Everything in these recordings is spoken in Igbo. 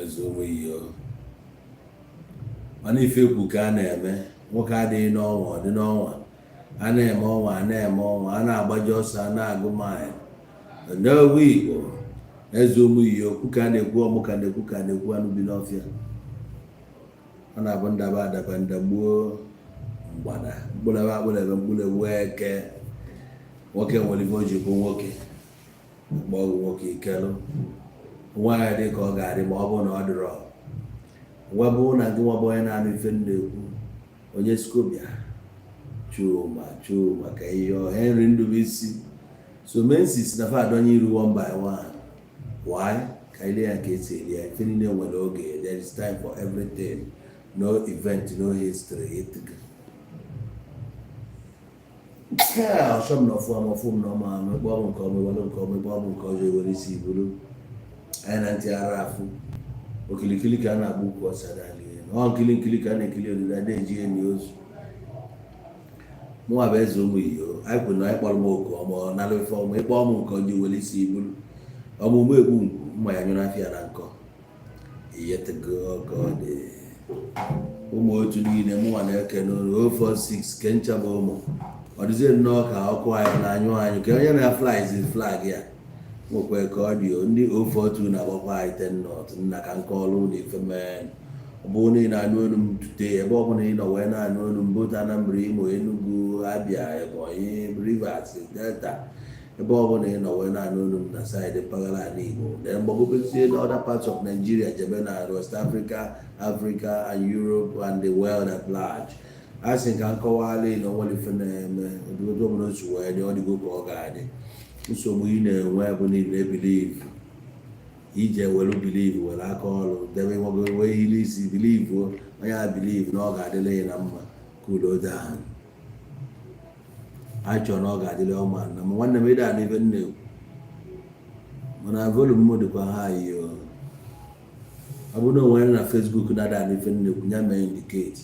Eze ụmụ iyo. Mana ife ekwu ka a na-eme, nwoke adịghị n'ọnwa, ọ dị n'ọnwa. A na-eme ọnwa, a na-eme ọnwa, a na-agbaji ọsọ, a na-agụ maịlụ. Ndewo Igbo, eze ụmụ iyo, okwu ka a na-ekwu, ọmụ ka na-ekwu, ka a na-ekwu, anụ bi n'ọfịa. Ọ na-abụ ndaba adaba ndagbuo mgbada, mkpụlebe akpụlebe mkpụlewu eke. Nwoke nwere ife o ji bụ nwoke, mgbe ọ bụ nwoke ikelụ nwaanyị dị ka ọ ga-adị ma ọ bụrụ na ọ dịrọ. Nwa bụ na gị nwa bụ onye na-anụ ife m na-ekwu, onye skobia Chuma Chuma ka ihe Henry Ndubuisi so mensis na fa adọnye iru one by one. Why? Ka ile ya ka esi eli ya. Ife niile nwere oge. There is time for everything. No event, no history. Ọsọ m na ọfụ m ọfụ m na ọma m ịkpọ m nke ọma, iwere nke ọma, ịkpọ m nke ọjọọ, iwere isi iburu anyị na ntị ara afụ. Okilikili ka a na-agba ukwu ọsa n'ala, ọ nkili nkili ka a na-ekili olili ada eji enyi ozu. Mụnwa bụ eze ụmụ iyo. Anyị kwuru na anyị kpọrọ m oku ọma, ọ nara ife ọma. Ịkpọ m nke ọjọọ, iwere isi iburu ọmụmụ egbu ngwu mma ya nyụrụ afịa na nkọ iyetego ka ọ dị. Ụmụ otu niile mụnwa na-eke n'ụlọ 046 ke ncha bụ ụmụ. Ọ dịzie nnọọ ka ọkụ anyị na-anyụ anyụ ka onye na-aflizi flag ya nwekwe ka ọ dị. Ndị 042 na-agbakwa anyị 10 knot nna ka nke ọrụ na ife mee. Ọ bụrụ na ị na-anụ olu m tute ebe ọ bụla ị nọ wee na-anụ olu m, both Anambra, Imo, Enugu, Abia, Ebonyi, Rivers, Delta, ebe ọ bụla ị nọ wee na-anụ olu m na side mpaghara ala Igbo, then gbagobezie na other parts of Nigeria, jebe na West Africa, Africa and Europe and the world at large, a sị ka nkọwala na onwere ife na-eme obodo ọbụla otu wee dị. Ọ dịgo ka ọ ga-adị. Nsogbu ị na-enwe bụ na ị na-ebelieve ije were believe, were aka ọrụ debe nwago wee hili isi believe. Onye a believe na ọ ga-adịla ya na mma. Cool down. Achọ na ọ ga-adịrị ọma na ma nwanne m ịda n'ife m na-ekwu, mana volume m dịkwa high o. Ọ bụrụ na onwe na Facebook na-ada n'ife m na-ekwu, ya mee indicate.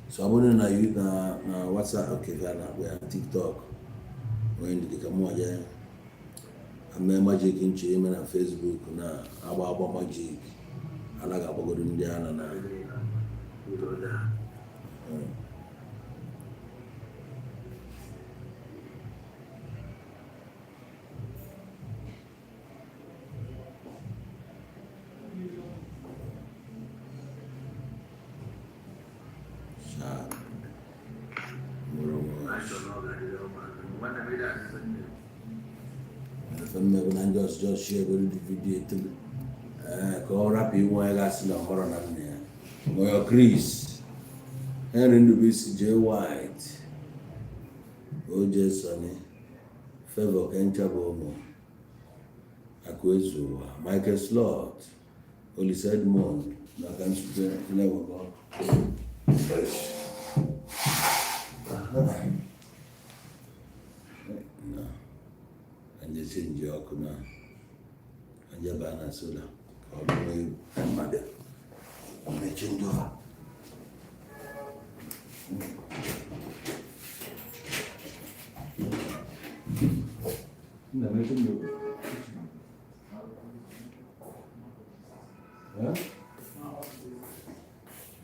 So ọ bụrụ na na WhatsApp, okay, ka na-akpọ ya TikTok, onye ndidi ka mụ jee ame magic nche ime na Facebook na-agba agba magic anaghị agbagodo ndị a na sharp nwere onwe. Ife mmegbu na ndị ọzọ share egoro the video etulu ka ọ rapụ inwe onye ga-asị na ọhụrụ na nna ya. Moyo Chris Henry Ndubuisi, J White, OJ Sonny Favor, Kencha bụ ụmụ Akụ Ezuwa, Michael Slot, Olise Edmond maka nzube Ilewego. Anyị change ọkụ na anyị baa na solar ka ọ bụrụ egwu mmadụ na-echange over. Nna m eche m. Huh?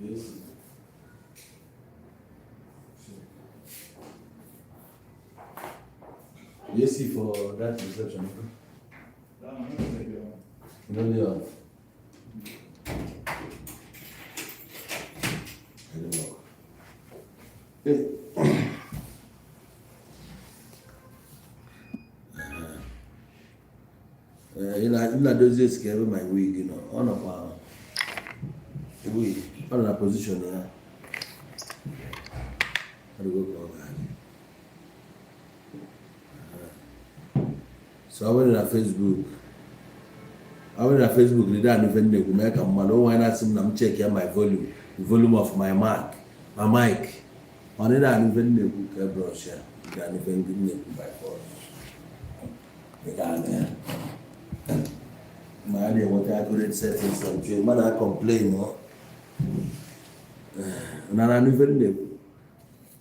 Yes. AC for that reception, okay? No, they are. I don't know. Hey. Ị na-adozi esi ka ebe my wig nọ, ọ nọkwa wig, ọ nọ na position ya. Ọ dịgo ka ọ ga-adị. So ọ bụrụ na Facebook, ọ bụrụ na Facebook dị anụ ife m na-ekwu, mee ka mmadụ onwe ya na-asị m na m check ya my volume, the volume of my mic, my mic. Ọ dị anụ ife m na-ekwu ka brush ya ga anụ ife m na-ekwu by force. Ị ga-anụ ya ma a na-enweta accurate settings na nke mmadụ a complain. Ọ na anụ ife m na-ekwu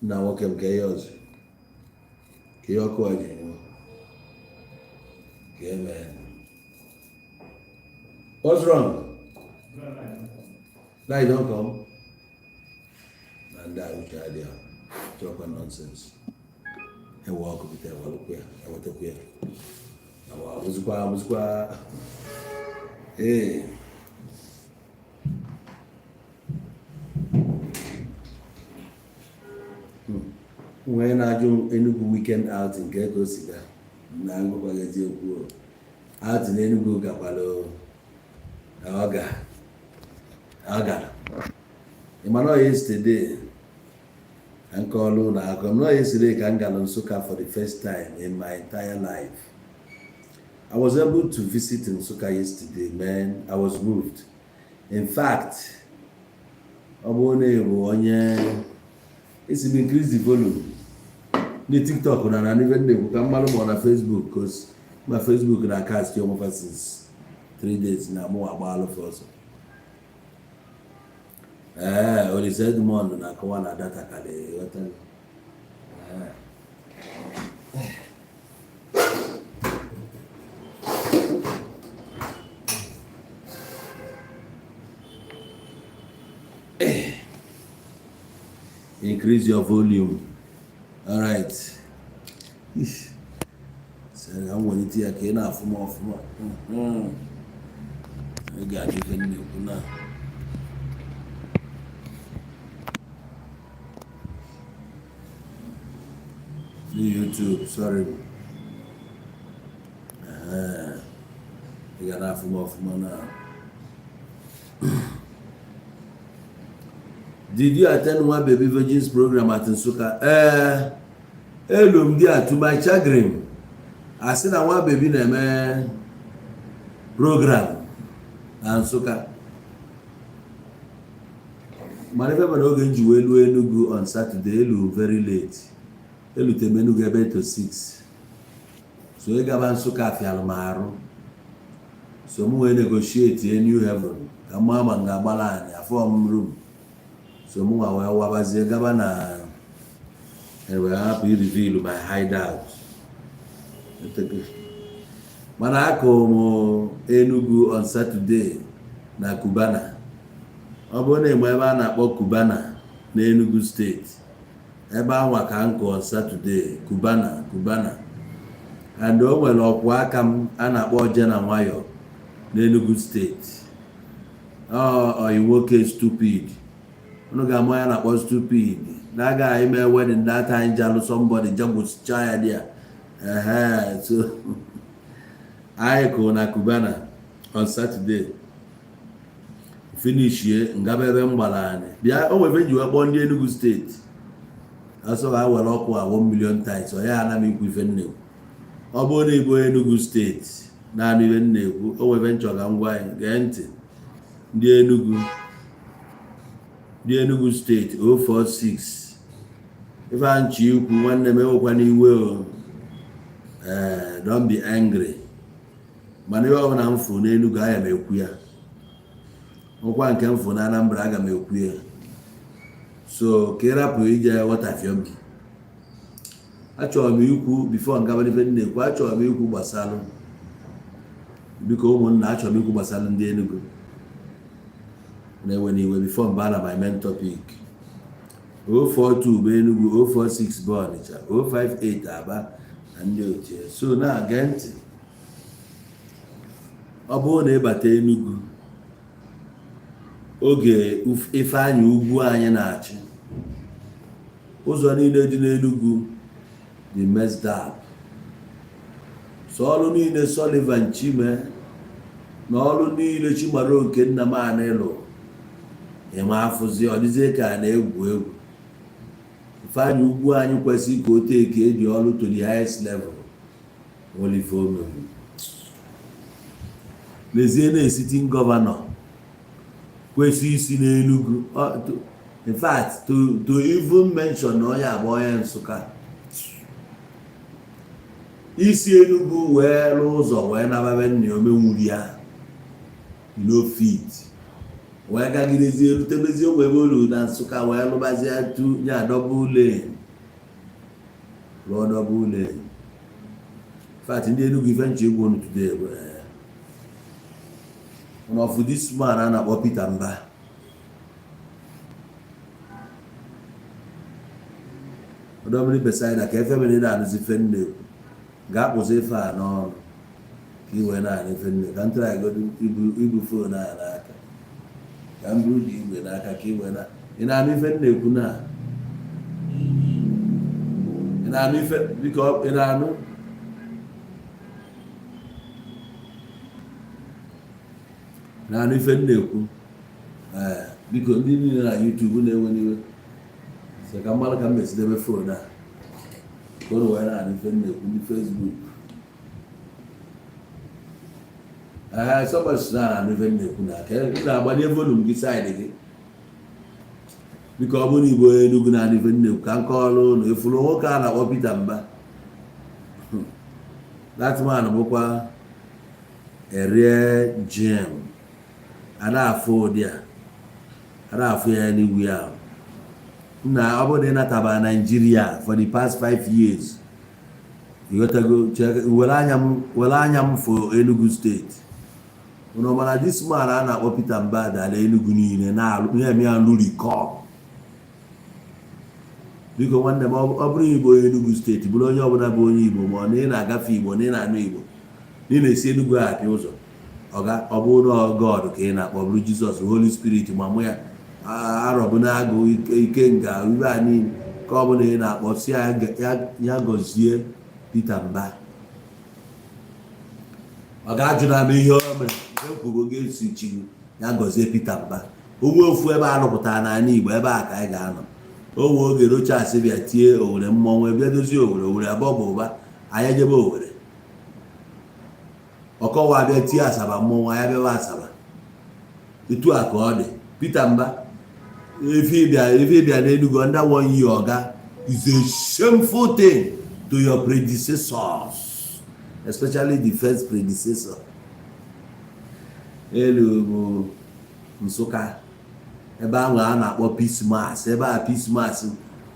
na nwoke m ka ihe ọzọ ka ihe ọkụ a ji enwe ka eme. What's wrong? Light don come? Na ndị a uche adịghị chọkwa nonsense. Ewe ọkụ pụta, ewelụkwa ya, ewetakwa ya. Abụzikwa abụzikwa ee. Onye na-ajụ Enugu weekend outing nke ka o si gaa na agwakwaghị eziokwu o. Outing Enugu gakwara ọ ga ọ gara. Ị ma na ọ yesterday ka nke ọlụ na akọ m na yesterday ka m gara Nsụka for the first time in my entire life. I was able to visit Nsukka yesterday, man. I was moved. In fact, ọ bụrụ na ị bụ onye isi m increase the volume ndị TikTok na na ife na-ekwu ka mmalụ ma ọ na Facebook, cause ma Facebook na cast onwe since 3 days na mụ agba alụfụ ọsọ. Ee, Olise Edmond na-akọwa na data ka na-eghọta. Ee. Increase your volume. All right. Sị ka m welite ya ka ị na-afụ m ọfụma. Ị ga-adị ife m na-ekwu na YouTube, sorry. Ee, ị ga na-afụ m ọfụma na. Did you attend Nwa Baby Virgins program at Nsukka? Ee, elu m di to my chagrin. Asị na Nwa Baby na-eme program na Nsukka. Mana ife mere oge m ji wee luo Enugu on Saturday, elu very late. Elute m Enugu ebe to 6. So ịgaba Nsukka fịalụ m arụ. So m wee negotiate a New Haven ka mma ma m ga-agbala anyị afọ m room. So mụ nwa wee wabazie gaba na wee hapụ ireveal my hideout. Mana akụ m Enugu on Saturday na Cubana. Ọ bụrụ na ịma ebe a na-akpọ Cubana na Enugu Steeti, ebe anwa ka nkụ on Saturday. Cubana, Cubana. And o nwere ọkwụ aka m a na-akpọ Oje na Nwayọ n'Enugu Steeti. Ọ oyi nwoke stupid, unu ga-ama ya na-akpọ stupid na-agaghị ime wedding that time, jalụ somebody jagwụsịcha ya dị ya. Ehe, so anyị kụrụ na Cubana on Saturday, finishie ngaba ebe m gbara anyị bịa. O nwere ji wee kpọọ ndị Enugu Steeti ọsọ ha were ọkụ a 1 million times. Ọ ya ana m ikwu ife nnekwu. Ọ bụrụ na ịbụ onye Enugu Steeti naanị ife nnekwu, o nwere nchọ ka m gwa anyị. Gee ntị, ndị Enugu, ndị Enugu Steeti 046, ife a nchi ikwu, nwanne m, ewekwana iwe o. Ee, don't be angry, mana ihe ọbụla m fụ n'Enugu, aga m ekwu ya. Nkwa nke m fụ na Anambra, aga m ekwu ya. So ka ị rapụ ije ghọtafie m. Achọrọ m ikwu before ngaba n'ife m na-ekwu, achọrọ m ikwu gbasalụ, biko ụmụnna, achọrọ m ikwu gbasalụ ndị Enugu na-ewe n'iwe before mba na my main topic. 042 bụ Enugu, 046 bụ Ọnịcha, 058 Aba na ndị ochie. So na-age ntị, ọ bụrụ na ịbata Enugu oge Ifeanyị Ugwu anyị na-achị, ụzọ niile dị n'Enugu dị messed up. So ọrụ niile Sullivan Chime na ọrụ niile Chimaroke Nnamani lụ, ịma afụzi, ọ dịzie ka a na-egwu egwu. Ifeanyị Ugwu anyị kwesịrị ka o take eji ọrụ to the highest level. Nwere ife omenwu. N'ezie, na sitting governor kwesị isi n'Enugu. In fact, to even mention na onye abụ onye Nsụka isi Enugu wee rụọ ụzọ wee nababe nna ya, omenwuri ya no fit wee gagidezie rutebezie ogbe ebe olu na Nsụka wee lụbazie tu nya double lane, rụọ double lane. In fact, ndị Enugu, ife nche egwu unu today bụ One of this man a na-akpọ Peter Mbah. Ọdọmmiri Bethesda ka efe mere na-anụzi ife m na-ekwu. Ga-akpụzi ife a n'ọnụ ka ị wee na-anụ ife m na-ekwu. Ka m try godu ibu phone a n'aka, ka m buru dị igwe n'aka ka ị wee na ị na-anụ ife m na-ekwu na ị na-anụ ife. Biko, ị na-anụ na-anụ ife m na-ekwu? Ee, biko, ndị niile na YouTube na-ewe n'iwe sị ka mmadụ ka m mesidebe phone a ka unu wee na-anụ ife m na-ekwu. Ndị Facebook, ee, somebody sị na na-anụ ife m na-ekwu na ka ị na-agbanye volume gị side gị. Biko, ọ bụrụ na Igbo onye Enugu na-anụ ife m na-ekwu, ka m kọọrọ unu ifuru nwoke a na-akpọ Peter Mbah. That man bụkwa a rare gem. A na-afụ ụdị a, a na-afụ ya anywhere ahụ. Nna, ọ bụrụ na ị nataba Nigeria for the past 5 years, ịghọtago, were anya m, were anya m fo Enugu Steeti unu. Mana this man a na-akpọ Peter Mbah dara Enugu niile na-alụ na-eme ya nrurikọ. Biko nwanne m, ọ bụrụ Igbo onye Enugu Steeti, bụrụ onye ọbụla bụ onye Igbo, ma ọ na ị na-agafe Igbo, na ị na-anụ Igbo, na ị na-esi Enugu apịa ụzọ, ọga, ọ bụrụ na God ka ị na-akpọ, bụrụ Jizọs, Holy Spirit, ma mụ ya arọbụ na-agụ ike nga ibe a niile, ka ọ bụla ị na-akpọ, si ya gọzie Peter Mbah. Ọ ga-ajụ na ama ihe o mere nke kwugo ga-esi chi ya gọzie Peter Mbah. Onwe ofu ebe a lụpụtara n'ala Igbo, ebe a ka anyị ga-anọ. Onwe oge Rochas bịa tie Owere mmọnwụ, bịa dozie Owere, Owere abụọ bụ ụba. Anyị ejebe Owere. Ọkọwa bịa tie Asaba mmọnwụ, anyị bịawa Asaba. Etu a ka ọ dị. Peter Mbah, ife ịbịa n'Enugu under one year, oga, is a shameful thing to your predecessors, especially the first predecessor. Elu bụ Nsụka, ebe ahụ a na-akpọ Peace Mass, ebe a Peace Mass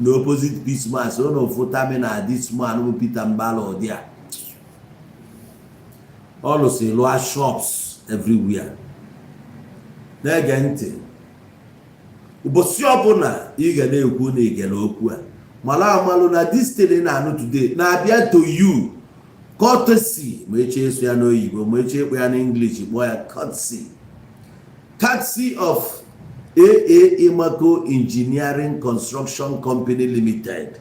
na opposite Peace Mass ụlọ ofu terminal. This man bụ Peter Mbah ụdị a ọ lụsị lụọ shops everywhere. Na-ege ntị, ụbọchị ọbụla ị ga na-ekwu na igere okwu a, mara amalụ na this thing ị na-anụ today na-abịa to you courtesy. Ma eche ịsụ ya n'oyibo, ma eche ịkpọ ya n'English, kpọọ ya courtesy, courtesy of AA Imako Engineering Construction Company Limited.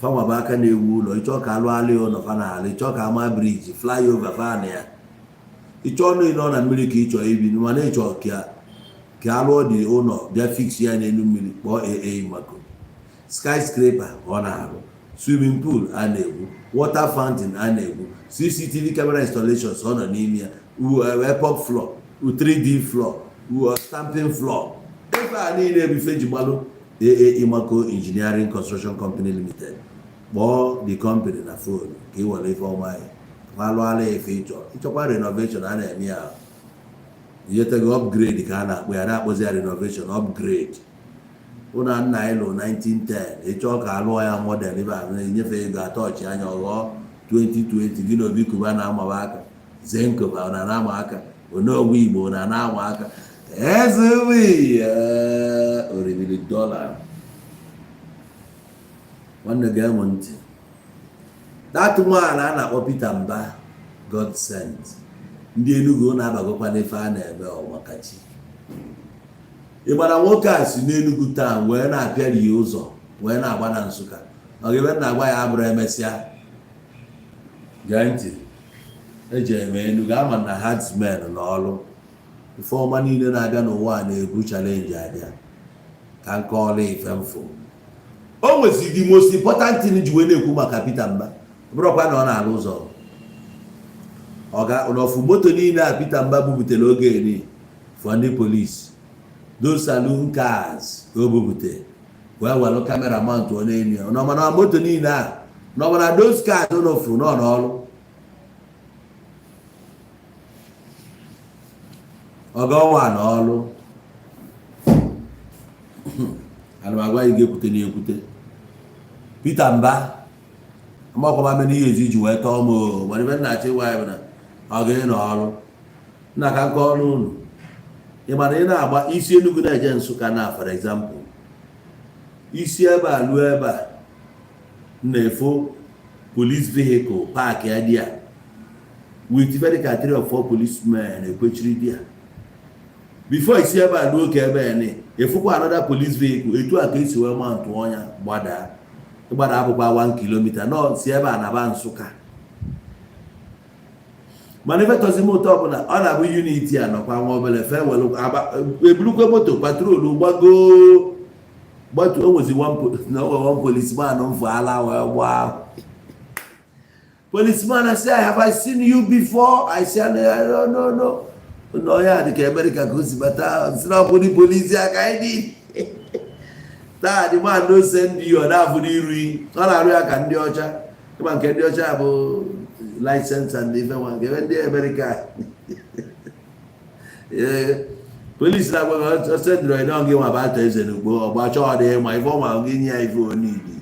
Fanwa bụ aka na-ewu ụlọ. Ịchọ ka alụ alụ ụlọ, fa na-alụ. Ịchọ ka ama bridge, flyover, fa na ya. Ịchọ ọnụ ịnọ na mmiri ka ịchọ ibi, mana ịchọ ka alụọ dị ụlọ, bịa fix ya n'elu mmiri, kpọọ AA Imako. Skyscraper ọ na-arụ, swimming pool a na-egwu, water fountain a na-egwu, CCTV camera installations ọ nọ n'ime ya, airport floor, 3D floor, stamping floor, ebe a niile bụ ife ji gbalụ AA Imako Engineering Construction Company Limited. Kpọọ the company na phone ka ị were ife ọma ya alụala ya ife ịchọ. Ịchọkwa renovation, a na-eme ya. Ihetego upgrade ka a na-akpọ ya, na-akpọzi ya renovation, upgrade. Ụlọ nna anyị lụrụ 1910, ịchọọ ka alụọ ya modern, ebe a na-enyefe ego atọchi anya ọghọọ 2020. Gị na Obi Kuba na-amawa aka, Zenko na na-ama aka, Onowu Igbo na na-ama aka, eze oribiri dọla. Nwanne, ga-enwe ntị. That man a na-akpọ Peter Mbah, God sent. Ndị Enugu na-abagokwa n'ife a na-eme ọmakachi. Ị gbara nwoke a si n'Enugu taa wee na-apịari ya ụzọ wee na-agba na Nsụka. Ọ ga-ebe na-agwa ya abụrụ emesịa. Gee ntị, eji eme Enugu ama na herdsmen na ọrụ ife ọma niile na-abịa n'ụwa a na-ebu challenge abịa. Ka nke ọrụ ife mfụ o nwezi, the most important thing ji wee na-ekwu maka Peter Mbah, bụrụkwa na ọ na-alụ ụzọ ọga n'ofu moto niile a Peter Mbah bubutere oge eri for ndị police, those saloon cars o bubute wee welụ camera mount ọ n'elu ya nọmana moto niile a, nọmana those cars n'ofu nọ n'ọrụ ọga ọnwa n'ọrụ. Ana m agwa gị, ga-ekwute na ekwute Peter Mbah amakwa m n'ihe ezi iji wee tọọ m o. Mana ibe nna achị gwa ya bụ na ọ ga-ịnọ ọrụ. Nna, ka nke ọrụ unu, ị ma na ị na-agba isi Enugu na-eje Nsụka na, for example, isi ebe a luo ebe a na-efo police vehicle park ya dị a with ife dịka three or four policemen ekwechiri di ya. Before isi ebe a luo ka ebe a ni efukwa another police vehicle. Etu a ka esi wee ma ntụ ọnya gbadaa, ịgbada abụkwa 1 kilometer nọ si ebe a naba Nsụka. Mana ife tọzi m ụtọ ọbụla, ọ na-abụ unit a nọkwa nwa obere fe welu ebulukwe moto patrol gbago gbatu. O nwezi na o nwere one policeman mfụ ala wee gbaa. Policeman, I say, "Have I seen you before?" I say, "No, no, no." Na onye a dị ka America ka o si bata, si na ọbụ ndị polisi aka anyị dị taa. The man no send you. Ọ na-afụ n'iru, ọ na-arụ ya ka ndị ọcha. Ịma nke ndị ọcha bụ license and ife nwa nke ndị America. Ee, polisi na-agwa gị ọ sendịrị na gị nwa bụ atọ eze n'ugbo ọgbacha. Ọ dị ma ife ọnwa gị nye ya ife onidi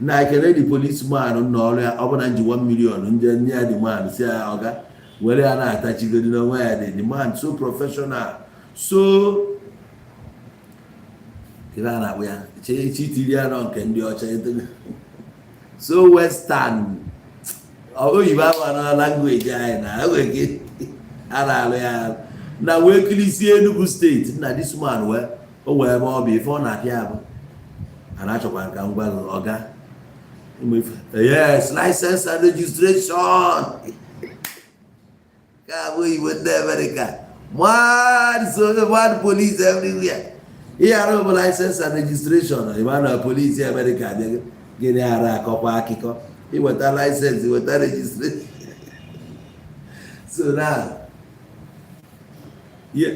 na ekele. Dị policeman nọ ọrụ ya, ọ bụ na nji 1 million nje nye ya. The man si ya, ọga were ya na-atachigodi n'onwe ya. Dị the man so professional, so kedu a na-akpụ ya, chitiri ya nọ nke ndị ọcha, so western oyibo ahụ na language anyị na enweghị a na-alụ ya na wee kilisie Enugu Steeti na this man wee o wee ebe ọ bụ ife ọ na-apịa abụ a na-achọkwa nka ngwa gị ọga. Yes, license and registration ka abụ oyibo ndị Amerịka. Mad, so mad police everywhere. Ihe arụ bụ license and registration. Ịma na polisi Amerịka abịa, gịnị ara akọkwa akụkọ iweta license, iweta registration. So now,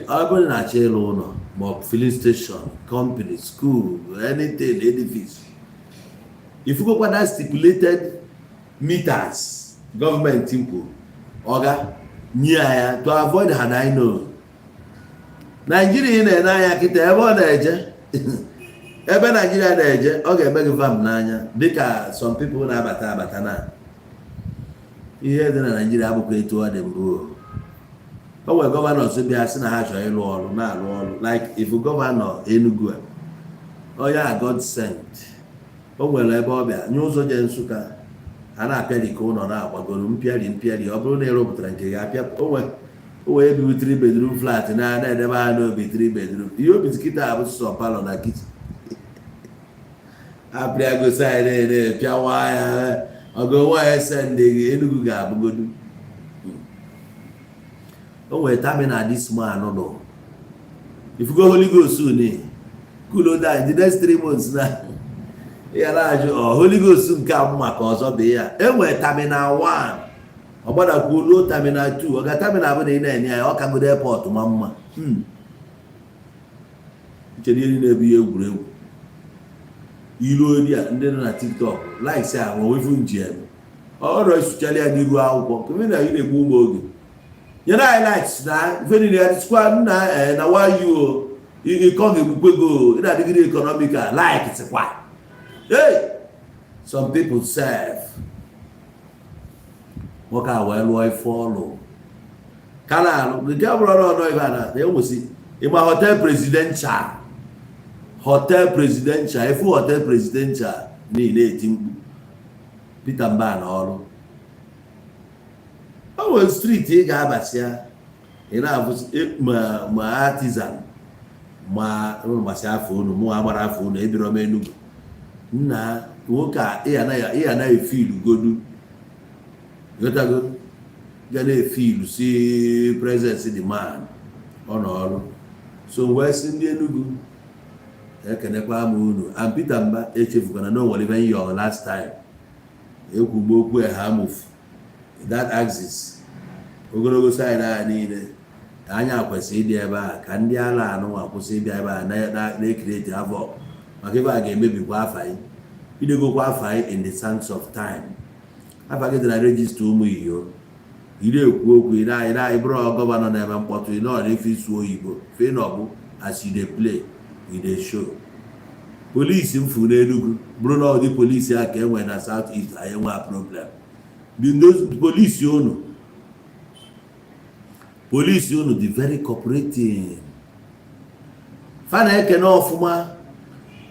ọ bụrụ na achọ ịlụ ụlọ ma ọ bụ filling station, company, school, anything, edifice, ifugokwa that stipulated meters gọọmenti kwuru, ọga nye ya to avoid ha. I know Naijiria ị na-ene anya kịta, ebe ọ na-eje, ebe Naijiria na-eje, ọ ga-eme gị vam n'anya. Dịka some people na-abata abata na ihe dị na Naijiria abụkwa etu ọ dị mbụ. O nwere governors bịa sị na ha chọrọ ịlụ ọrụ, na-alụ ọrụ, like if governor Enugu a, onye a God sent, o nwere ebe ọ bịa nye ụzọ je Nsụka a na-apịari ka ụlọ na-agbagoro mpịari mpịari. Ọ bụrụ na ịrụpụtara nke gị apịa, o wee ebibu 3 bedroom flat na na-edebe ha n'obi 3 bedroom. Ihe obi kịta bụ sọ parlour na kitchen. Apịagosi anyị na-ere pịawa ya ọgụ nwaanyị sende gị. Enugu ga-abụgodu o nwere terminal. This man nọ ifugo Holy Ghost ni cool down the next 3 months na ya na-ajụ ọ Holy Ghost nke a mma ka ọzọ bụ ya. E nwere terminal 1, ọ gbadakwuo ruo terminal 2. Ọ ga terminal bụ na ị na-enye ya, ọ kagodo airport ma mma. Chere ihe niile bụ ihe egwuregwu ilu ori a. Ndị nọ na TikTok likes a nwe wefu njem ọrụ esuchala ya n'iru akwụkwọ keme na ị na-egbu ụmụ oge. Nyere anyị likes na ife niile ya dịsịkwa nna na wayo ịkọ ga-egbukwe go. Ị na-adịgide economical like sịkwa. Hey, some people sef, nwoke a wee lụọ ife ọlụ ka na-alụ nke bụrụ ọnụ ọnụ ife a na enwesị ịma hotel presidential, hotel presidential, ifu hotel presidential niile eti mkpu Peter Mba na ọrụ. O nwere street ị ga-abasị ya, ị na-afụ ma artisan ma unu gbasị afọ unu. Mụ agbara afọ unu ebiro m Enugu nna nwoke a. Ị anaghị efilu godu gotago ga na-efilu si presence the man ọ nọ ọrụ. So wee sị ndị Enugu, ekenekwa m unu. And Peter Mba, echefukwana na o nwere ife nyọ last time ekwugbo okwu ha move that axis ogologo side a niile. Anya kwesịrị ịdị ebe a ka ndị ala anụnwa kwụsị ịbịa ebe a na-ecreate havoc, maka ebe a ga-emebikwa afa anyị, idegokwa afa anyị in the sands of time. Afa gị dị na register ụmụ iyo ị na-ekwu okwu, ị na ịbụrụ governor na-eme mkpọtụ, ị nọ n'ife isu oyibo fe nọbụ. As you dey play, you dey show. Polisi m furu n'Enugu bụrụ na ụdị polisi a ka e nwere na South East, anyị nwee problem. Polisi unu Polisi unu dị very cooperating, fa na-ekene ọfụma.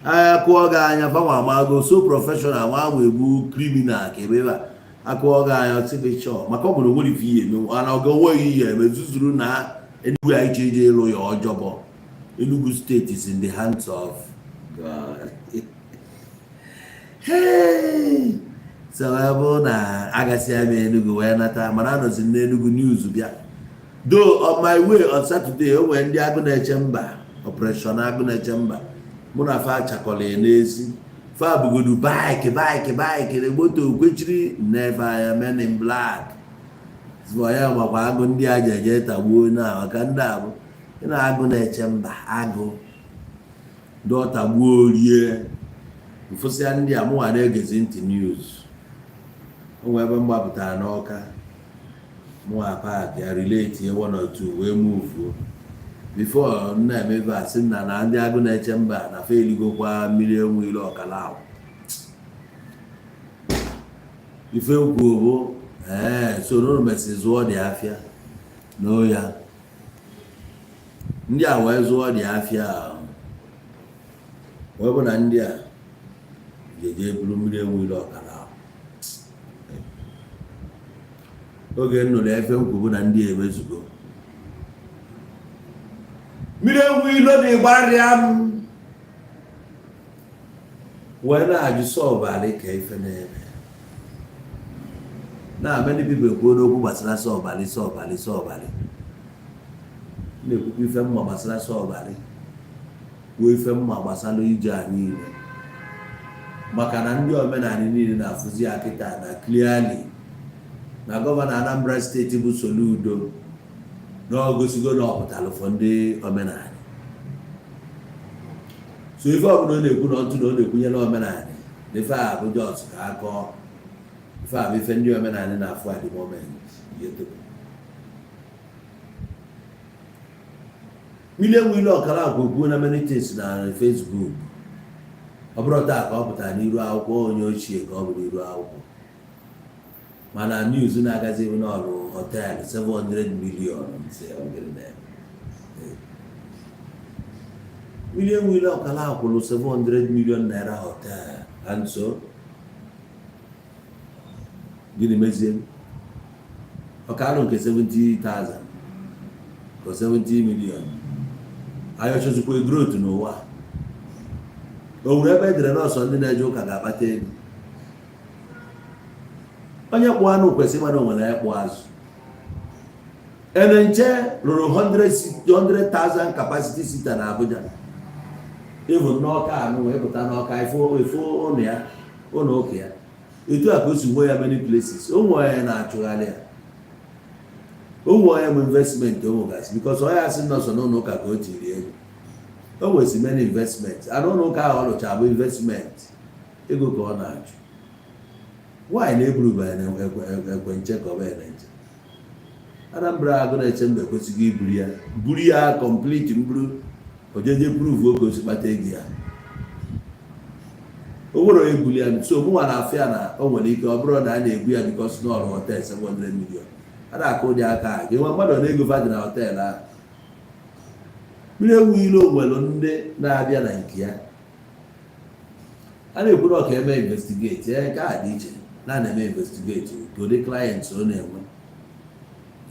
Anya kụọ gị anya, fanwa amago, so professional nwa ahụ egbu criminal ka ebe a akụọ gị anya, ọsị gị chọọ maka ọ bụrụ nwere ife ihe eme, ana ọ ga-onweghị ihe eme zuzuru na Enugu anyị ji eje ịlụ ya ọjọbọ. Enugu State is in the hands of God. Hey! So ọ bụrụ na agasịa m Enugu wee nata, mana anọzi m n'Enugu, news bịa. Though on my way on Saturday, o nwere ndị Agụ Na-eche Mba, Operation Agụ Na-eche Mba, mụ na fa chakọrọ ya n'ezi. Fa bugodu bike bike bike na moto kwechiri nnefe anya, men in black. Zụọ ya makwa agụ ndị a ji eje tagbuo na maka ndị a bụ ị na Agụ Na-eche Mba, agụ ndị ọ tagbuo rie mfụsịa. Ndị a mụnwa na-egezi ntị news, o nwee ebe m gbapụtara n'Ọka, mụnwa park ya, relate ya one or two, wee move before m na-emebe asị na na ndị Agụ Na-eche Mba na fa eligokwa mmiri enwe ile ọkala ahụ. Ife nkwu bụ ee soro mesị zụọ dị afịa n'oya. Ndị a wee zụọ dị afịa ahụ, wee bụ na ndị a ga-eje buru mmiri enwe ile ọkala ahụ. Oge m nụrụ efe nkwu bụ na ndị a emezugo mmiri enwe ilo na ịgbarịa m, wee na-ajụ sọbalị ka ife na-eme na many people ekwuo n'okwu gbasara sọbalị sọbalị sọbalị, na-ekwukwa ife mma gbasara sọbalị, kwuo ife mma gbasara ije a niile, maka na ndị omenala niile na-afụzi ya kịta na clearly na governor Anambra State bụ Soludo na ọ gosigo na ọ pụtara ụfọ ndị omenala. So ife ọbụla ọ na-ekwu na ọtụ na ọ na-ekwunyere omenala na ife a bụ just ka akọ ife a bụ ife ndị omenala na-afụ at the moment. Mmiri enwe ile ọkara akwa okwuo na many things na Facebook. Ọ bụrụ taa ka ọ pụtara n'iru akwụkwọ, onye ochie ka ọ bụ n'iru akwụkwọ, mana news na-agazi ebe n'ọrụ hotel 700 million. Mmiri enwe ile ọkara akwụrụ 700 million naira hotel, and so gịnị mezie ọkalụ nke 70,000 ka 70 million? Anyị ọchọzikwa growth n'ụwa. O nwere ebe edere nọọsụ ndị na-eje ụka ga-akpata ego. Onye kpụ anụ kwesịrị ịma na o nwere ịkpụ azụ. Enenche rụrụ 100,000 capacity seater na Abuja, even n'Ọka anụ wee pụta n'Ọka ifo ụlọ ya, ụlọ ụka ya. Etu a ka o si nwee ya many places. O nwee onye na-achụgharị ya, o nwee onye bụ investment o nwegasị, because onye asị nọsọ n'ụlọ ụka ka o tiri ego. O nwesi many investment, and ụlọ ụka ahụ ọ lụcha bụ investment, ego ka ọ na-achụ. Nwaanyị na-eburu ekwe nche ka ọ bụ nche Anambra, Agụ Na-eche Mba ekwesịghị iburu ya, buru ya complete, mburu ojeje prove oge o si kpata ego ya. O nwere onye buli ya. So mụnwa na afọ ya na o nwere ike ọ bụrụ na a na-ebu ya because na ọrụ hotel 700 million a na-akụ ụdị aka a ga-enwe mmadụ na-ego fa dị na hotel ahụ. Mmiri ewu ilo nwere ndị na-abịa na nke ya a na-ekwu na ọka eme investigate. Ee, nke a dị iche na na-eme investigate ka ụdị clients ọ na-enwe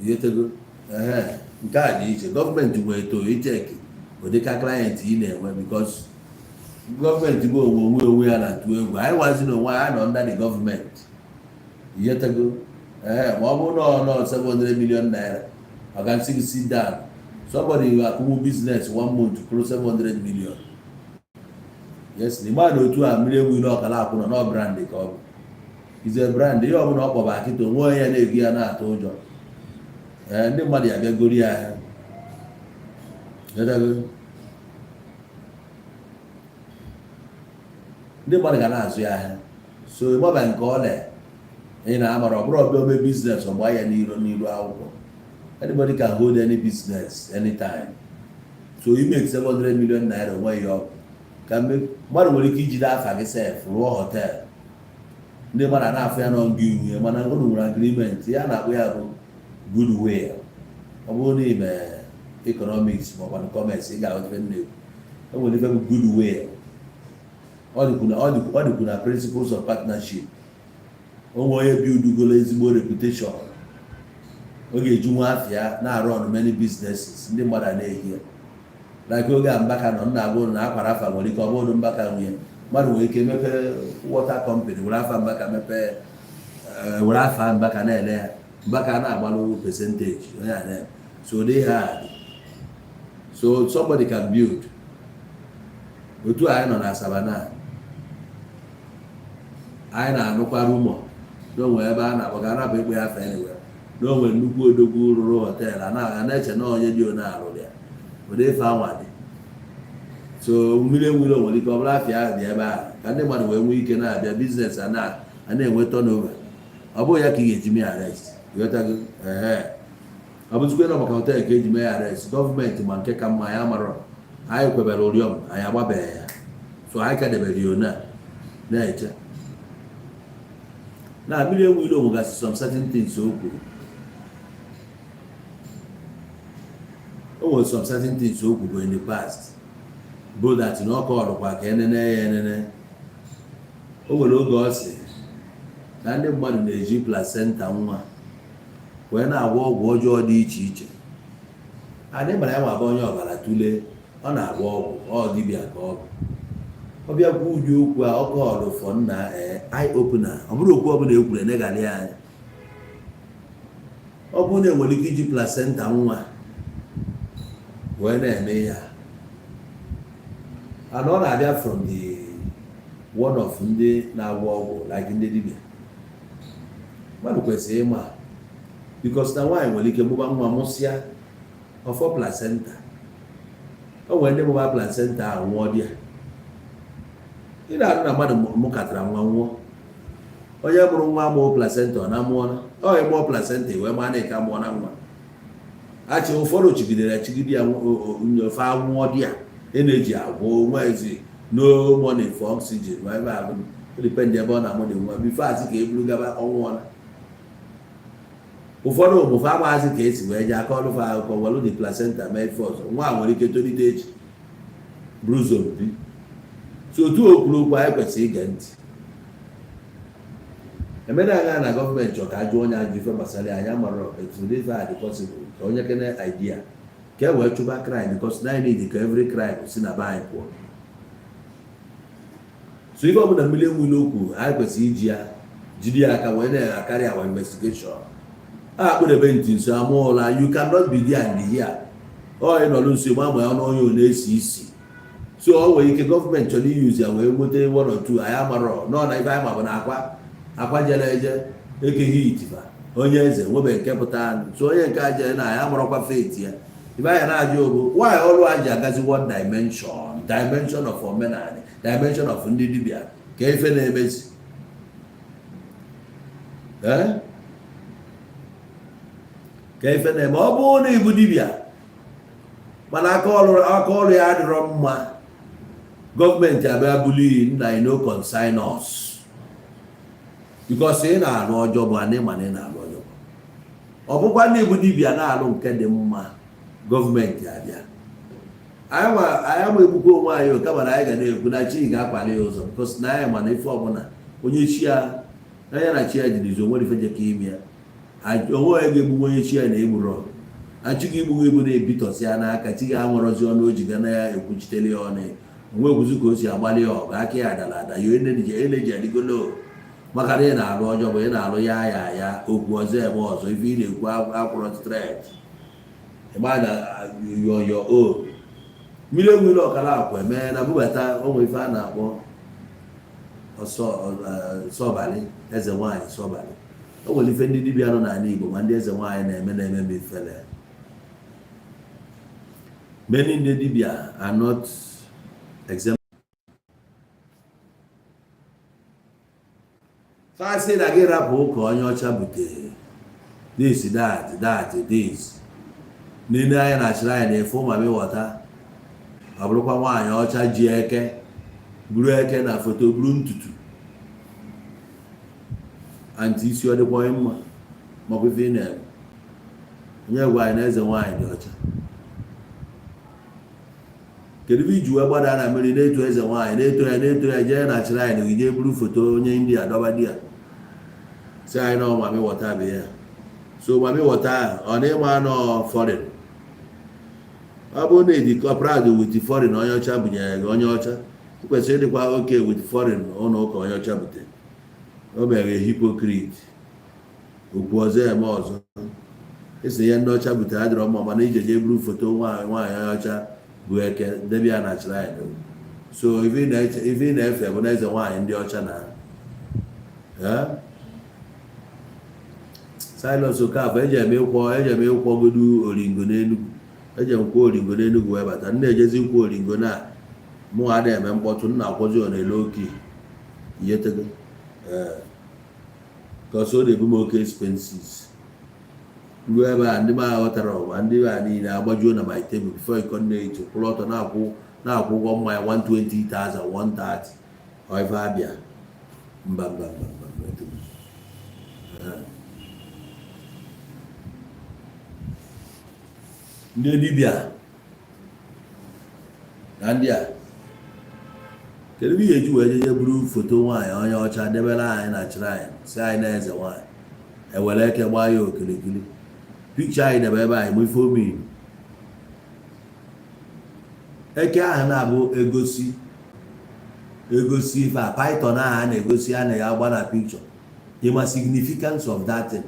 ihetego. Ee, nke a dị iche. Gọọmenti nwere to icheck ụdịka client ị na-enwe, because gọọmenti bụ onwe onwe onwe ya na-atụ egwu. Anyị nwazi na onwe anyị nọ under the gọọmenti ihetego. Ee, ma ọ bụrụ na ọ nọ 700 million naira, ọ ga-nsị gị sit down. Somebody will akwụnwu business one month kwụrụ 700 million. Yes, na ịma na otu a mmiri ewu ile ọkara akwụ nọ nọ brand ka ọ bụ ize brand. Ihe ọbụla ọ kpọba akịta onwe onye na-ego ya na-atụ ụjọ. Ee, ndị mmadụ ya bịagoro ya ahịa. Ndị mmadụ ga na-azụ ya ahịa. So ịgbaba nke ọ na ị na-amara, ọ bụrụ ọbịa ome business, ọ gbaa ya n'iru n'iru akwụkwọ. Anybody can hold any business anytime. So you make 700 million naira, onwe ya ọkụ ka mmadụ nwere ike ijide afa gị sef rụọ hotel, ndị mmadụ a na-afụ ya nọ nga iwu ya, mana unu nwere agreement ya na-akpụ ya bụ goodwill. Ọ bụrụ na ime economics ma ọkwanụ commerce, ị ga-aghọta ife m na-ekwu. E nwere ife bụ goodwill. Ọ dịkwu na principles of partnership. O nwere onye buildugolo ezigbo reputation, ọ ga-eji nwa afịa na-arụ on many businesses, ndị mmadụ a na-ehi ya. Like oge a Mbaka nọ nna agwa na akwara afa, nwere ike ọ bụrụ Mbaka nwunye mmadụ nwere ike mepee water company, were afa Mbaka mepee, were afa Mbaka na-ele ya, Mbaka na-agbalụ percentage onye a na. So they had, so somebody can build. Otu a anyị nọ na Asaba na anyị na-anụkwa rumour n'onwe ebe a na-akpọ ka anapụ ikpe ya afa anywhere, n'onwe nnukwu odogwu rụrụ hotel a na-eche na onye dị one arụrụ ya, ụdị ife anwa dị. So mmiri enwere nwere ike ọ bụrụ afịa ahụ dị ebe ahụ ka ndị mmadụ wee nwee ike na-abịa business, a na-enwe turnover. Ọ bụghị ya ka ị ga-eji mee arrest, ịghọtago? Ehe, ọ bụzikwe na maka hotel ka eji mee arrest, gọọmenti ma nke ka mma ya marọ. Anyị kwebere ụrịọm, anyị agbabeghị ya, so anyị ka debere ya one a na-eche na mmiri enwe ilo. Nwegasị some certain things o kwuru. O nwere some certain things o kwuru in the past bụ that na ọ kọrọkwa ka enene ya enene. O nwere oge ọ sị na ndị mmadụ na-eji placenta nwa wee na-agwọ ọgwụ ọjọọ dị iche iche. Adị mara ya nwa bụ onye ọbara tụlee, ọ na-agwọ ọgwụ, ọ dibịa ka ọ bụ. Ọ bịakwa ụdị okwu a ọ kọọlụ fọ nna eye opener. Ọ bụrụ okwu ọbụla e kwuru enegali ya anya, ọ bụrụ na enwere ike iji placenta nwa wee na-eme ihe a, and ọ na-abịa from the one of ndị na-agwọ ọgwụ, like ndị dibịa, mmadụ kwesịrị ịma, because na nwaanyị nwere ike mụba nwa, mụsịa ọfọ placenta. O nwere ndị mụba placenta ahụ nwụọ. Di ya ị na-arụ na mmadụ mụkatara nwa nwụọ, onye mụrụ nwa mụọ placenta, ọ na-amụọ na ọ ịmụọ placenta wee maa na ike amụọ na nwa achị. Ụfọdụ chigidere chigide ya nyofe anwụọ. Di ya ị na-eji agwọ onwe ezi, no money for oxygen, ma ebe a bụ depend ebe ọ na-amụ dị nwa before asị ka e buru gaba ọnwụọla. Ụfọdụ ụmụfe amaghazị ka esi wee jee aka ọlụfe akụkọ welụ the placenta mee ife ọzọ. Nwa a nwere ike tolite echi bụrụ zombie. So otu o kwuru okwu, anyị kwesịrị ige ntị. Emena agha na gọọmenti chọrọ ka a jụọ onye ajụ ife gbasara ya. Anyị amara etu ụdị ife a dị possible ka onye kene idea ka e wee chụba crime, because na anyị need ka every crime si na be anyị pụọ. So ife ọbụla mmiri enwile okwu, anyị kwesịrị iji ya jide ya aka wee na-akarị our investigation. A akpụdebe ntị nso ama ụla. You cannot be there and here. Ọ ị nọrọ nso ma ma ọnụ onye ọ na-esi isi. So ọ nwere ike gọọmenti chọrọ iyuzi ya wee nweta one or two, anyị amarọ nọ na ife anyị ma bụ na akwa akwa jere eje ekeghị itifa onye eze nwebe nke pụta. So onye nke a jere na anyị amarọkwa fate ya. Ife anyị na-ajụ bụ why ọrụ a ji agazi one dimension, dimension of omenala, dimension of ndị dibịa, ka ife na-emezi. Ee, ka ife na-eme. Ọ bụrụ na ịbụ dibịa mana aka ọrụ ya adịrọ mma, gọọmenti abịa buli nna, no concern us, because ị na-alụ ọjọọ bụ anị, mana ị na-alụ ọjọọ. Ọ bụkwa ndị bụ dibịa na-alụ nke dị mma, gọọmenti abịa. Anyị ama egbukwa onwe anyị, kama na anyị ga na-ekwu na chi ga-akwali ya ụzọ, because na anyị ma na ife ọbụla onye chi ya anya na chi ya jiri izu, onwere ife jeka ime ya. Onwe onye ga-egbu onye chi ya na-egburu achị gị igbu egbu na-ebitọsi ya n'aka chi ga-anwụrọzi ọnụ o ji ga na ya ekwuchitere ya ọnụ onwe ekwuzi ka o si agbalị ya ọgụ aka ya dara ada ya eneji adịgolo, maka na ị na-alụ ọjọọ bụ ị na-alụ ya ya ya okwu ọzọ eme ọzọ. Ife ị na-ekwu akwụrọ straight, ịgba na you on your own. Mmiri enwere ọkara akwa emee na bubata onwe ife a na-akpọ ọsọ sọbalị, eze nwaanyị sọbalị. O nwere ife ndị dibịa nọ n'ala Igbo ma ndị eze nwaanyị na-eme m ifele. Many ndị dibịa are not exempt. Fasị na gị rapụ ụka onye ọcha butere this, that, that, this n'ile anya na achịrị anyị na-efe ụmami ghọta. Ọ bụrụkwa nwaanyị ọcha ji eke buru eke na foto buru ntutu anti isi, ọ dịkwa onye mma, makwa ife ị na-eme. Onye gwa anyị na eze nwaanyị dị ọcha? Kedu ebe iji wee gbada na mmiri na-eto eze nwaanyị, na-eto ya, na-eto ya, jee na shrine gị, jee buru foto onye India dọba di ya, si anyị na mami water bụ ya? So mami water ọ na-ịma anọ foreign? Ọ bụrụ na ịdị proud with foreign onye ọcha bunyere gị, onye ọcha, ị kwesịrị ịdịkwa okay with foreign ụlọ ụka onye ọcha butere. O mere hypocrite okwu ọzọ eme ọzọ. Esi ihe ndị ọcha butere adịrọ mma, mana ije jee buru foto nwaanyị nwaanyị onye ọcha bụ eke debe ya na shrine. So ife ị na-efe bụ na eze nwaanyị ndị ọcha na. Eh? Silas Okafor, eji eme ịkwọ, eji eme ịkwọgodu oringo n'Enugu. Eji m kwuo oringo n'Enugu wee bata. M na-ejezi ikwu oringo na mụ ada eme mkpọtụ, m na-akwọzi ọ na-ele oke ihetego. Ee, because ọ na-ebu m oke expenses. Ruo ebe a, ndị m aghọtara ọgba ndị a niile agbajuo na my table before iko na-eji kwụrụ ọtọ na-akwụ ụgwọ mmanya 120,000, 130. Ọ ife abịa? Mba, mba, mba, mba, mba. Ee. Ndị dibịa na ndị a, kedu ebe ị ga-eji wee jeje buru foto nwaanyị onye ọcha debere anyị na shrine, si anyị na eze nwaanyị, ewere eke gbaa ya okirikiri? Picture anyị debe ebe anyị mụ ife omiri eke ahụ na-abụ egosi egosi ife a, python ahụ a na-egosi, a na-agba na picture. Ịma significance of that thing?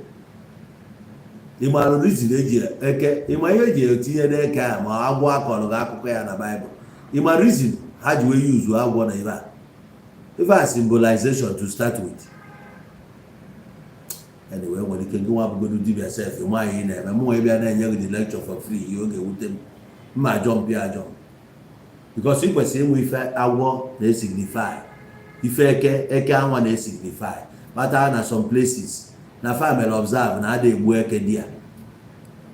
Ịma reason eji eke? Ịma ihe eji etinye n'eke a? Ma agwọ akọrọ gị akụkọ ya na Baịbụl, ịma reason ha ji wee yuzu agwọ na ebe a? Ife a, symbolization to start with. Anyway, nwere ike gị nwa bụgodu dibịa sef, ịma ihe ị na-eme. Mụ nwa bịa na-enye gị the lecture for free, ihe ọ ga-ewute m, mma jump ya jump, because ị kwesịrị ịnwe ife agwọ na-esignify, ife eke eke anwa na-esignify. Kpatara na some places na family observe na ada egbu eke di ya.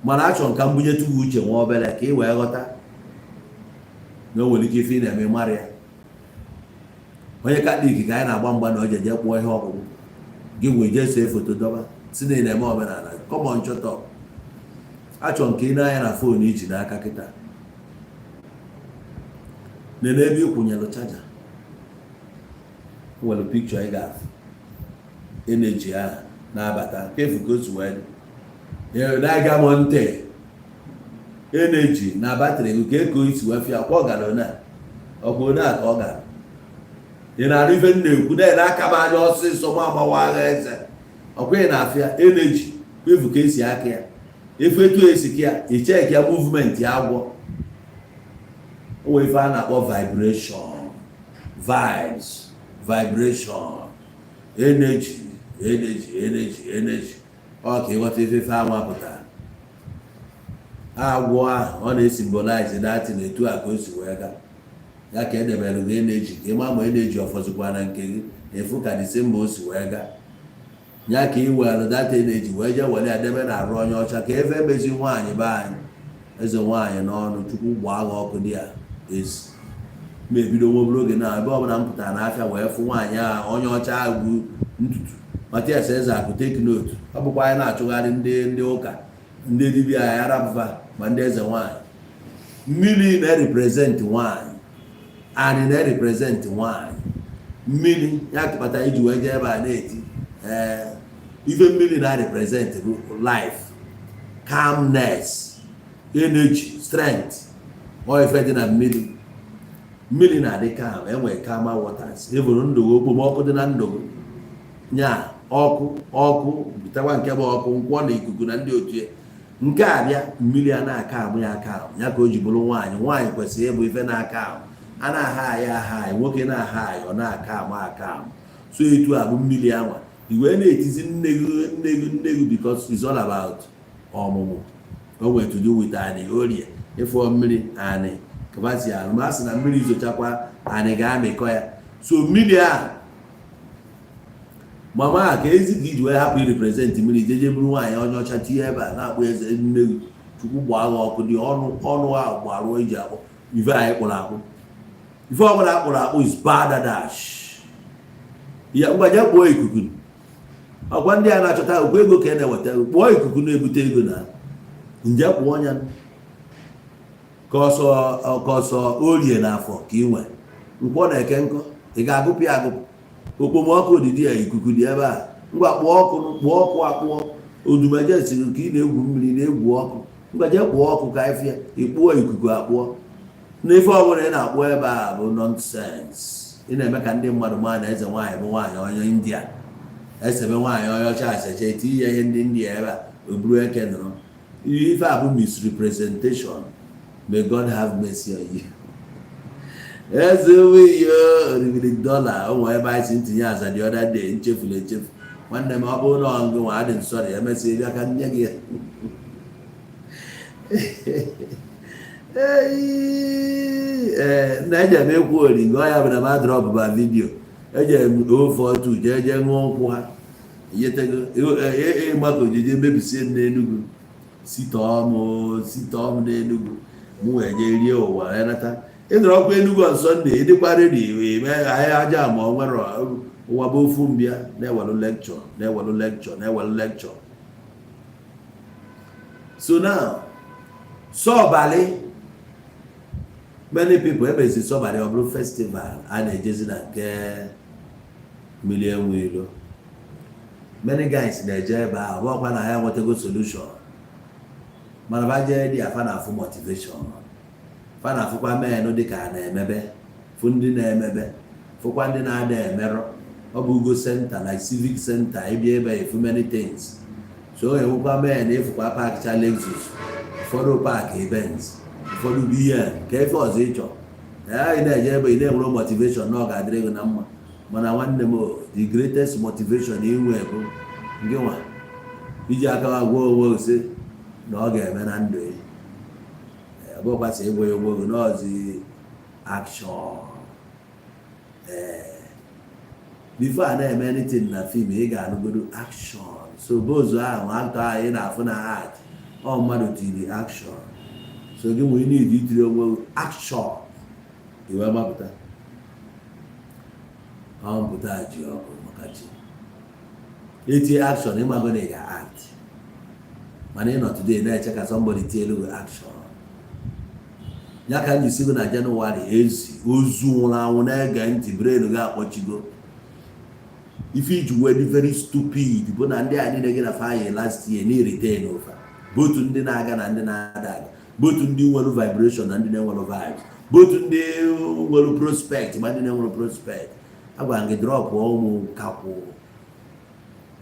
Mana achọrọ ka m bunyetụ gị uche nwa obere ka ị wee ghọta na o nwere ike ife ị na-eme mara ya. Onye Katọlik ka anyị na-agba mgba na o jeje kpụọ ihe ọkpụkpụ gị, wee jee see foto dọba, si na ị na-eme omenala. Come on, shut up. Achọrọ nke ị na-anya na phone iji n'aka kịta, nene ebe ị kwụnyelụ charger, nwere picture ị ga-afụ. Energy ahụ na-abata kefu ka o si wee dị na-aga m ntị. Energy na battery gị ka eko isi wee fịa kwa ọ gara one a, ọkwa one a ka ọ gara. Ị na-arụ ife m na-ekwu na aka m anya ọsịsọ ma agbawa agha eze. Ọkwa ị na-afịa energy kwefu ka esi aka ya efu, etu esi ka ya icheki ya, movement ya agwọ. O nwere ife a na-akpọ vibration, vibes, vibration, energy, energy, energy, energy. Ọ ka ịghọta ife ife anwa pụtara. Agwọ ahụ ọ na-esymbolize datin etu a ka o si wee gaa ya ka edebere gị energy ka ịma ma energy ọfọzikwa na nke gị efu ka the symbol si wee gaa ya, ka ị were that energy wee jee were ya debe na arụ onye ọcha, ka efe emezi nwaanyị be anyị, eze nwaanyị n'ọnụ. Chukwu gbaa gị ọkụ dị ya ezi. Ma ebido nwa obere oge na ebe ọbụla m pụtara n'afịa wee fụ nwaanyị ahụ onye ọcha ahụ bụ ntutu Matias Ezeaku, take note. Ọ bụkwa anyị na-achụgharị ndị ụka, ndị dibịa anyị arapụfa, ma ndị eze nwaanyị. Mmiri na-represent nwaanyị, anyị na-represent nwaanyị. Mmiri ya kpata iji wee jee ebe a na-eti. Ee, ife mmiri na-represent bụ life, calmness, energy, strength. Ọ ife dị na mmiri. Mmiri na-adị calm, enwere calmer waters. Ịbụrụ ndụ gị, okpomọkụ dị na ndụ gị nya ọkụ ọkụ butekwa nke bụ ọkụ nkwọ na ikuku na ndị otu ya. Nke a bịa, mmiri a na-aka amụ ya aka ahụ ya ka o ji bụrụ nwaanyị. Nwaanyị kwesịrị ịbụ ife na-aka ahụ a na-aha anyị aha anyị, nwoke na-aha anyị, ọ na-aka amụ aka ahụ. So etu a bụ mmiri anwa iwee na-etizi nne gị, nne gị, nne gị, because it's all about ọmụmụ. O nwere to do with anị orie ịfụọ mmiri anị kabasi alụ ma a sị na mmiri zochakwa, anị ga-amịkọ ya. So mmiri a, mama a, ka ezi ka iji wee hapụ irepresent mmiri, jeje buru nwaanyị onye ọcha tinye ebe a na-akpọ eze nne gị. Chukwu gbaa gị ọkụ dị ọnụ ọnụ ahụ gbaruo iji akpọ ife anyị kpụrụ akpụ. Ife ọbụla akpụrụ akpụ is balderdash ya. Ngwa, jee kpụọ ikuku. Ọkwa ndị a na-achọta okwu ego ka a na-eweta. Kpụọ ikuku na-ebute ego na Nje kpụọ ọnya ka ọsọ ka ọsọ orie na afọ ka ị nwe nkwọ na-eke nkọ. Ị ga-agụpụ ya agụpụ. Okpomọkụ dị ya, ikuku dị ebe a. Ngwa, kpụọ ọkụ, kpụọ ọkụ, akpụọ odumeje siri ka ị na-egwu mmiri, na-egwu ọkụ. Ngwa, jee kpụọ ọkụ ka ifịa ịkpụọ ikuku akpụọ. Na ife ọbụla ị na-akpụ ebe a bụ nonsense. Ị na-eme ka ndị mmadụ maa na eze nwaanyị bụ nwaanyị onye India. Esebe nwaanyị onye ọcha asecha, etinye ya ihe ndị India ebe a, o buru eke nọrọ. Ife a bụ misrepresentation. May God have mercy on you. Eze wiyo oribiri dọla ụmụ ebe anyị si ntinye aza the other day, nchefuru echefu. Nwanne m, ọ bụrụ na ọ ngị nwa, adị m sorry. Emesịa bịa ka nye gị ya. Ee, na eje m ekwu oringo ya bụ na m adrop ba video. Eje m 042 jee jee ṅụọ nkwụ ha yetego ịgbakọ ojije mebisie m n'Enugu, sitọọ m n'Enugu. M wee jee rie ụwa ya nata. Ịnọrọ ọkwa Enugu on Sunday, ịdịkwa ready mee ahịa aja ma ọ nwere ụwa bụ ofu mbịa na-ewelu lecture, na-ewelu lecture, na-ewelu lecture. So now, sọbalị, many people emezi sọbalị ọ bụrụ festival a na-ejezi na nke mmiri enwe ilo. Many guys na-eje ebe ahụ, ọ bụrụkwa na ya nwetago solution, mana ba jee dị afa na-afụ motivation, fa na-afụkwa menụ dịka a na-emebe, fụ ndị na-emebe, fụkwa ndị na-ada emerọ. Ọ bụ ugo center, like civic center. Ịbịa ebe efu many things. So enwekwa men ịfụkwa park cha Lexus, ụfọdụ park Benz, ụfọdụ BM. Ka ife ọzọ ịchọ ị na-eje ebe ị na-enwere motivation na ọ ga-adịrị gị na mma. Mana nwanne m, the greatest motivation inwe bụ gị nwa iji aka gwa onwe gị sị na ọ ga-eme na ndụ ya. Ọ bụkwasị ịgwa ya onwe gị n'ọzi action. Ee, before a na-eme anything na film, ị ga-anụgodo "action". So bozu ahụ, actor ahụ ị na-afụ na art, ọ mmadụ tiri "action". So gị nwere need itiri onwe gị "action", iwe mapụta. Ọ mpụta ji ọkụ maka chi etie action, ịmago na ị ga-act. Mana ị nọ today na-eche ka somebody tie elu gị action ya. Ka m ji sigo na Jenụwarị, ezi ozu nwụrụ anwụ na-ege ntị, brain gị akpọchigo. Ife iji wee dị very stupid bụ na ndị a niile gị na fayi last year na retain ofa, both ndị na-aga na ndị na-ada aga, both ndị nwere vibration na ndị na-enwere vibes, both ndị nwere prospect ma ndị na-enwere prospect. Agwara m gị drop ụmụ nkakwụ,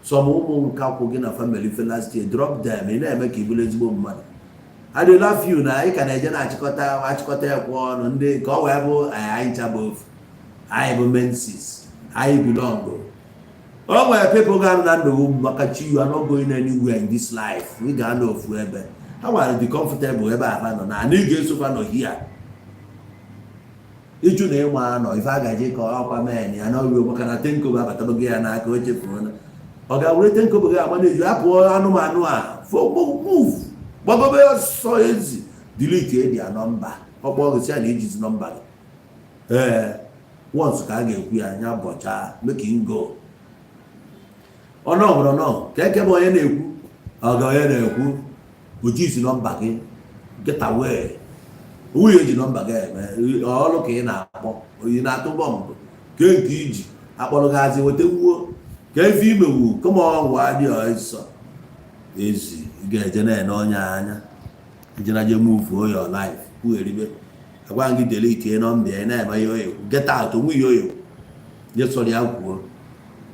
some ụmụ nkakwụ gị na family fe last year, drop them. Ị na-eme ka ị bụrụ ezigbo mmadụ. I dey love you na ị ka na-eje na-achịkọta achịkọta ekwe ọnụ ndị ka ọ wee bụ anyị ncha bụ ofu, anyị bụ menses, anyị belong. O nwere people ga-anọ na ndụ maka chi. You are not going anywhere in this life. Ị ga-anọ ofu ebe ha nwere dị comfortable ebe a nọ na ana ị ga-esokwa nọ here. Ịjụ na ịnwa anọ ife a gaji ka ọkwa men ya na ọrụ, maka na tenkobo abatabago ya n'aka, o chefuo ọ ga-were tenkobo gị agba na-eju apụọ anụmanụ a move gbagobe ọsọ. Ezi delete edi ya nọmba, ọkpọ gị sị ya na ijizi nọmba gị. Ee, once ka a ga-ekwu ya anya bọchaa, make him go. Ọnụ ọbụla nọ ka eke bụ onye na-ekwu, ọ ga onye na-ekwu ojizi nọmba gị, get away. Nwunye ji nọmba gị eme ọrụ ka ị na-akpọ oyi na-atụ bọmbụ ke nke iji akpọrọ gị azị weta wuo ka efe imewu kama ọgwụ adị ọsọ. Ezi ị ga-eje na-ene onye anya ijena je move your life kwugheribe. Agwa gị delete nọmba ya, na-eme ihe oyi, get out. Onwe ihe oyi je sọrọ ya kwuo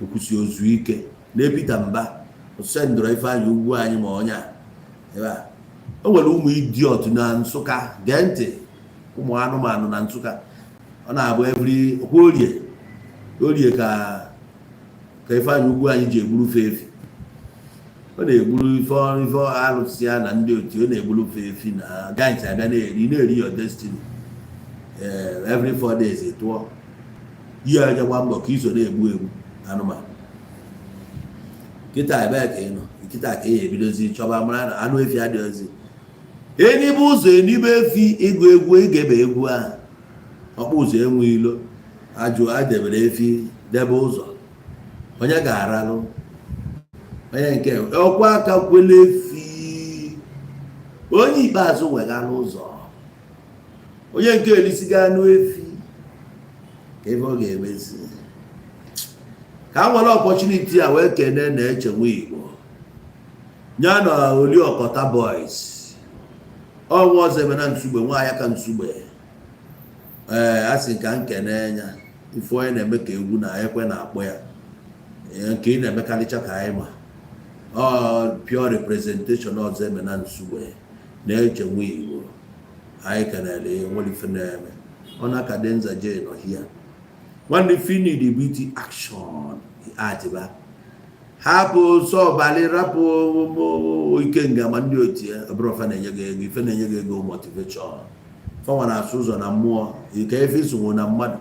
okwusi ozu ike na Peter Mba sendụrụ Ifeanyị Ugwu anyị ma onye a ebe a. O nwere ụmụ idiot na Nsụka. Gee ntị, ụmụ anụmanụ na Nsụka, ọ na-abụ every kwa orie orie ka Ifeanyị Ugwu anyị ji egburu fe efi. Ọ na-egburu ife ife arụsị ya na ndị otu ọ na-egburu fe efi na guys abịa na-eri na-eri your destiny. Every 4 days tụọ ihe aja, gba mbọ ka iso na-egbu egbu anụmanụ. Kịta ebee ka ị nọ kịta ka ị ebidozi chọba mara na anụ efi adịghịzi enibe ụzọ enibe efi ịgụ egwu ịga-ebe egwu ahụ ọkpụ ụzọ enwe ilo ajụ adebere efi debe ụzọ. Onye ga-aralụ onye nke ọkwa aka kwele efi. Onye ikpeazụ weghara ụzọ, onye nke elisiga anụ efi ka ebe ọ ga-emezi ka a nwere opportunity a wee kene na-eche nwa Igbo ya na Oliọkọta Boys. Ọnwa ọzọ eme na Nsugbe, nwa ya ka Nsugbe. Ee, a sị ka nkene ya. Ife onye na-eme ka egwu na ekwe na-akpọ ya. Ee, nke ị na-emekarịcha ka anyị ma ọ pure representation ọzọ eme na Nsugbe na-eche nwa Igbo. Anyị kenere ya. Nwere ife na-eme ọ na Kadenza J nọ hia. Nwanne, fini the beauty action atiba, hapụ sọbalị, rapụ ikenga ma ndị otu ya. Ọ bụrụ ọfa na-enye gị ego, ife na-enye gị ego motivation. Fanwa na-asụ ụzọ na mmụọ ike efe isonwo na mmadụ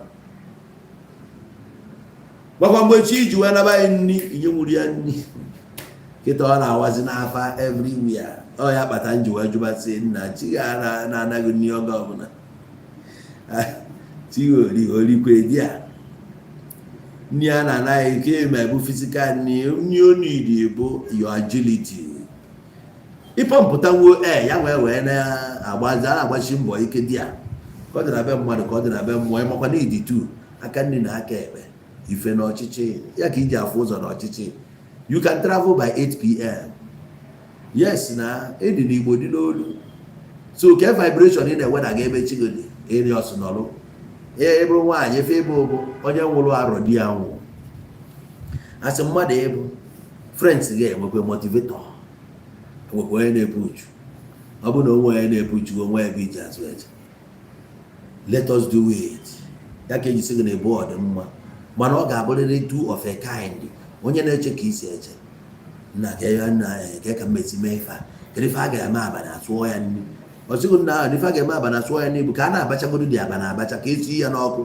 gwakwa mgbe chi iji wee naba anyị nni inye nwuru ya nni. Kịta ọ na-awazi n'afa everywhere. Ọ ya kpata nji wee jụbasị nna chi ga na-anaghị nni oge ọbụla chi ori orikwe di a nni a na-anaghị ike ma bụ physical nni. Nni o need bụ your agility, ịpọmpụta nwuo ee ya wee na-agbazi, a na-agbachi mbọ ike di a ka ọ dị na be mmadụ, ka ọ dị na be mmụọ. Ịmakwa na ịdị tu aka nri na aka ekpe ife na ọchịchị ya ka iji afụ ụzọ na ọchịchị. You can travel by 8 p.m. Yes, na ịdị n'Igbo dị n'olu. So ke vibration ị na-eweda ga ebe chi gị dị ịrị ọsụ nọrụ. Ee, ịbụrụ nwaanyị, efe ịbụ bụ onye nwụrụ arọ di ya nwụ, asị mmadụ ịbụ friends ga-enwekwa motivator, enwekwa onye na-epu uchu. Ọ bụrụ na onwe onye na-epu uchu, onwe ebe iji azụ eje. Let us do it. Ya ka eji sị gị na ebu ọ dị mma, mana ọ ga-abụrịrị two of a kind, onye na-eche ka isi eche nna ka ya nna ya ka mmesi mee ife a. Kedu ife a ga-eme abalị asụọ ya nri? Ọ sịghị nna ahụ ife a ga-eme abalị asụọ ya nri bụ ka a na-abachagodo dị abalị abacha ka esi ya n'ọkụ,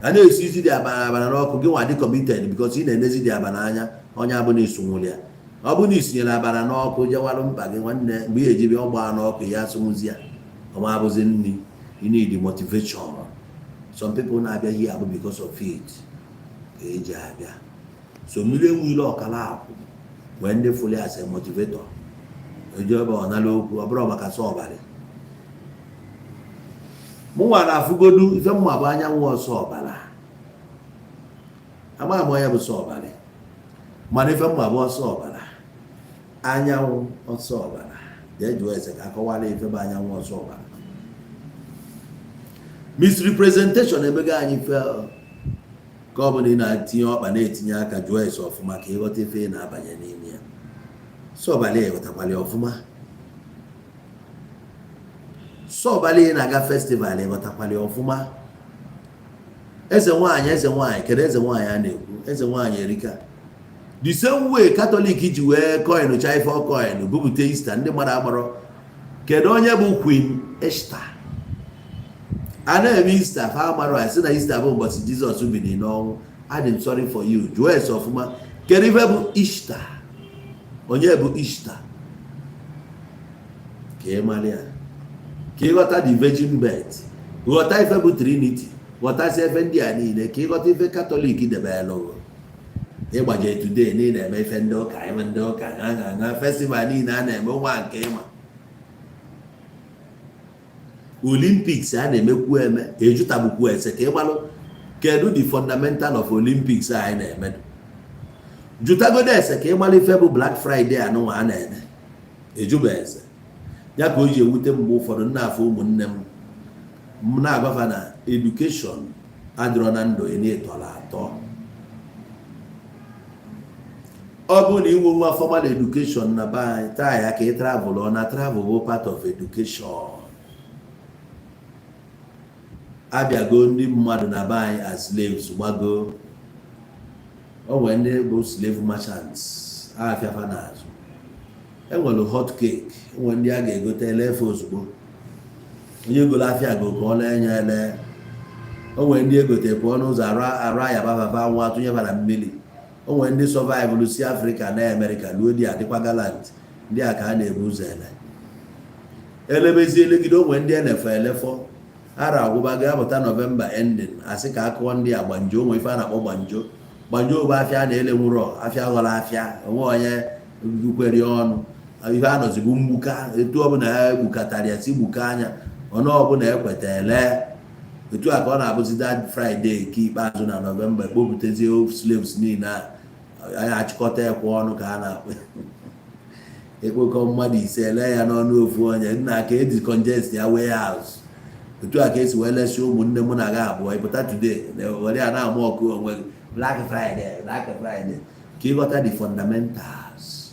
a na-esi isi dị abalị abalị n'ọkụ. Gị nwa dị committed because ị na-enezi dị abalị anya. Onye abụ na esonwụrụ ya, ọ bụ na isinyere abalị n'ọkụ jewalụ mkpa gị, nwanne, mgbe ị eji bịa ọgba n'ọkụ ya asụnwụzi ya, ọma abụzi nri. You need motivation. Some people na-abịa here abụ because of it ka eji abịa. So mmiri enweghị ọkala akwụ wee ndị fụli as a motivator eji ebe ọ nala okwu. Ọ bụrụ maka sọ ọbalị mụnwa na-afụgodu ife mma bụ anyanwụ ọsọ ọbara. Amaghị m onye bụ sọ ọbalị, mana ife mma bụ ọsọ ọbara, anyanwụ ọsọ ọbara. Jee jụọ ese ka akọwara ife bụ anyanwụ ọsọ ọbara. Misrepresentation emego anyị fe ka ọ bụla ị na-etinye ọkpa na-etinye aka. Jụọ ese ọfụma ka ịghọta ife ị na-abanye n'ime ya. Sọbalị ịghọtakwala ya ọfụma. Sọbalị ị na-aga festival, ịghọtakwala ya ọfụma. Eze nwaanyị, eze nwaanyị, kedu eze nwaanyị a na-ekwu? Eze nwaanyị erika. The same way Catholic ji wee coin cha ife coin bupụta Easter, ndị mmadụ agbọrọ kedu onye bụ Queen Esther. A na-eme Easter, fa amarọ sị na Easter bụ ụbọchị Jizọs biri n'ọnwụ. Adị m sorry for you. Jụọ ese ọfụma kedu ife bụ Easter, onye bụ Easter, ka ị mara ya, ka ị ghọta the virgin birth, ghọta ife bụ Trinity, ghọtasị ife ndị a niile, ka ị ghọta ife Catholic debelụ ịgbaje today na ị na-eme ife ndị ụka, eme ndị ụka ṅa ṅa ṅa festival niile a na-eme nwa nke ịma. Olympics a na-emekwu eme, ejutagbukwu ese ka ịgbalụ kedu the fundamental of Olympics a anyị na-eme. Jụtagodo ese ka ịgbalụ ife bụ Black Friday anụnwa a na-eme. Ejuba ese ya ka o ji ewute. Mgbe ụfọdụ nna afọ ụmụnne m, m na-agwafa na education adịrọ na ndụ ị na-etọrọ atọ. Ọ bụrụ na inwe nwa formal education na be anyị taa ya ka ị travel, ọ na travel bụ part of education. Abịago ndị mmadụ na be anyị as slaves, gbago o nwere ndị bụ slave merchants afịafa n'azụ. Enwere hot cake, enwere ndị a ga-egote elefe ozugbo. Onye golo afịa go ka ọ na-enye ele. O nwere ndị egote pụọ n'ụzọ arụ arụ ayabafaba nwa atụnyeba na mmiri. O nwere ndị survival si Afrịka na Amerịka luo di adịkwa gallant. Ndị a ka a na-ebu ụzọ ele elebezi elegide. O nwere ndị enefe elefọ ara agwụba ga-apụta November ending, asị ka akụọ ndị a gbanjo. Onwe ife a na-akpọ gbanjo. Gbanjo bụ afịa a na-ele nwụrọ afịa ghọrọ afịa onwe onye kwere ọnụ. Ife anọzibu mgbuka etu ọbụla ya egbukatara ya si gbuka anya ọnụ ọbụla ekwetele. Etu a ka ọ na-abụzi that Friday nke ikpeazụ na November, ekpopụtazie slaves niile a anyị achịkọta ekwe ọnụ ka a na-akpọ ekpokọ mmadụ 5 ele ya n'ọnụ ofu onye nna ka e decongest ya warehouse. Otu a ka esi wee lesi ụmụnne mụ na gị abụọ. Ịpụta today were ya na-ama ọkụ onwe gị Black Friday, Black Friday, ka ịghọta the fundamentals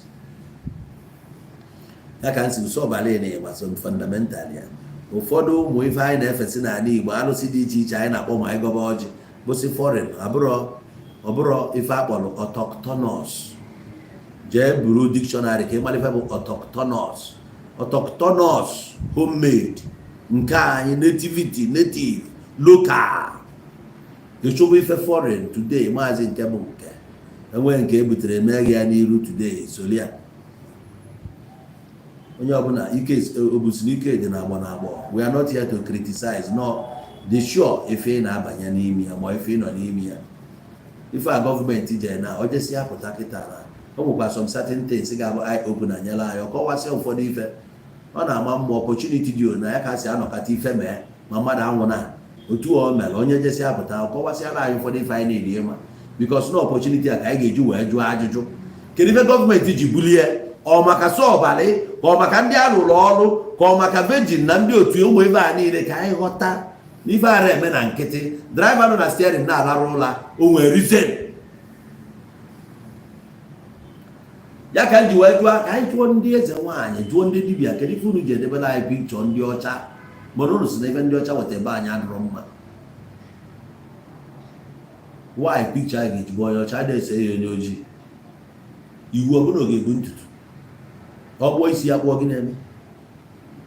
ya ka nsi nsọ ọbala na ịgbaso fundamental ya. Ụfọdụ ụmụ ife anyị na-efesi n'ala Igbo, alụsị dị iche iche anyị na-akpọ ma anyị gọba ọjị, bụsị foreign, abụrọ ọbụrọ ife akpọrọ autochthonous. Jee buru dictionary ka ịmara ife bụ autochthonous. Autochthonous, homemade, nke anyị, nativity, native, local. Ịchụbụ ife foreign today, maazị nke bụ nke enweghị nke ebutere mee ya n'iru today solia. Onye ọbụla ike obusiri ike dị na agbọ na agbọ. We are not here to criticize, no. Dị sure ife ị na-abanye n'ime ya ma ife ị nọ n'ime ya, ife a gọọmenti jere na o jesi apụta kịta na o nwekwa some certain things ga-abụ eye opener nyere anyị. Ọ kọwasịa ụfọdụ ife ọ na-ama mma, opportunity dị na ya ka si anọkọta ife mee ma mmadụ anwụ na otu o mere onye jesi apụta, ọ kọwasịara anyị ụfọdụ ife anyị na-eri ịma, because na opportunity a ka anyị ga-eji wee jụọ ajụjụ: kedu ife gọọmenti ji bulie? Ọ maka sọbalị, ka ọ maka ndị arụrụ ọrụ, ka ọ maka virgin na ndị otu ụmụ ife a niile, ka anyị ghọta na ife ara eme na nkịtị. Driver nọ na steering na-alarụ ụla, o nwere reason ya ka m ji wee jụọ. Ka anyị jụọ ndị eze nwaanyị, jụọ ndị dibịa, kedu ife unu ji edebere anyị pikchọ ndị ọcha? Mana unu si na ife ndị ọcha weta ebe anyị adịrọ mma. Why pikchọ anyị ga-eji bụ onye ọcha na-ese ya onye ojii? Iwu ọbụla ọ ga-ebu ntutu, ọ kpụọ isi ya kpụọ, gị na-eme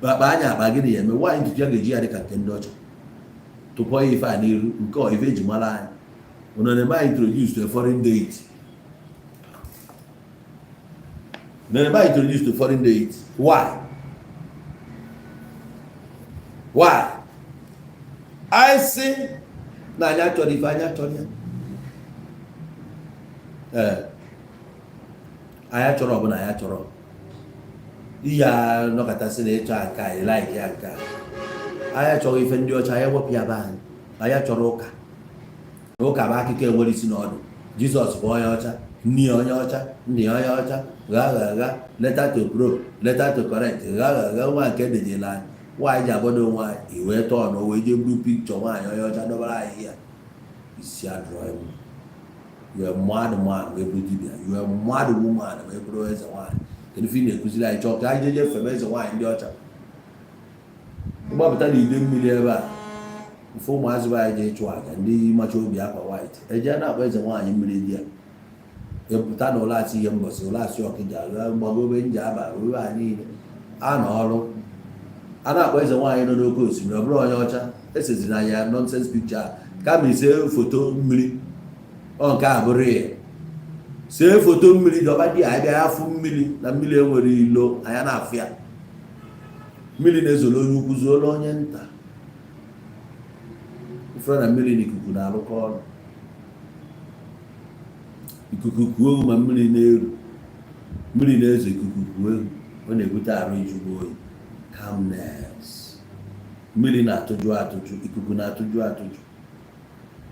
akpa anya akpa, gịnị ya eme? Nwaanyị ntutu ya ga-eji ya dị ka nke ndị ọcha, tụpọ ya ife a n'iru nke ọ ife eji mara anyị. Unu na-eme anyị introduce to a foreign deity, na-eme anyị introduce to foreign deity. Why? Why? Anyị sị na anyị achọrọ ife anyị achọrọ ya. Ee, anyị achọrọ ọbụla anyị achọrọ ihe a nọkọtasị na ịchọ nke anyị like ya nke a. Anyị achọghị ife ndị ọcha, anyị ewepụ ya be anyị. Anyị achọrọ ụka na ụka bụ akụkọ enwere isi na ọdụ. Jizọs bụ onye ọcha, nne ya onye ọcha, nna ya onye ọcha, gha gha gha, letter to pro, letter to correct, gha gha gha. Nwa nke dejela anyị, nwaanyị ji agbado onwe anyị iwee tọọ na o wee jee buru pikchọ nwaanyị onye ọcha dọbara anyị ya isi adụrọ m. You are mad man wee bụrụ dibịa, you are mad woman wee bụrụ eze nwaanyị. Kedu ife ị na-ekuziri anyị? Chọọ ka anyị jeje febe eze nwaanyị ndị ọcha? Ịgbapụta n'ide mmiri ebe a mfe, ụmụazị be anyị ji ịchụ aja, ndị macha obi akwa white eje na-akpọ eze nwaanyị mmiri dị ya epụta na ụlọasị ihe mbọsị ụlọasị ọkịja gbagobe nje aba ebe a niile a na ọrụ a na-akpọ eze nwaanyị nọ n'oké osimiri. Ọ bụrụ onye ọcha eseziri anya nonsense picture, kama ise foto mmiri ọ nke a bụrụ ya, see foto mmiri dọba di anyị bịa afụ mmiri na mmiri enwere ilo anya na-afụ ya. Mmiri na-ezolo onye ukwu zuola onye nta. Ifere na mmiri na ikuku na-alụkọ ọrụ. Ikuku kuo egwu ma mmiri na-eru, mmiri na-ezo, ikuku kuo egwu, ọ na-ebute arụ ijugbo oyi, calmness. Mmiri na-atụjụ atụjụ, ikuku na-atụjụ atụjụ.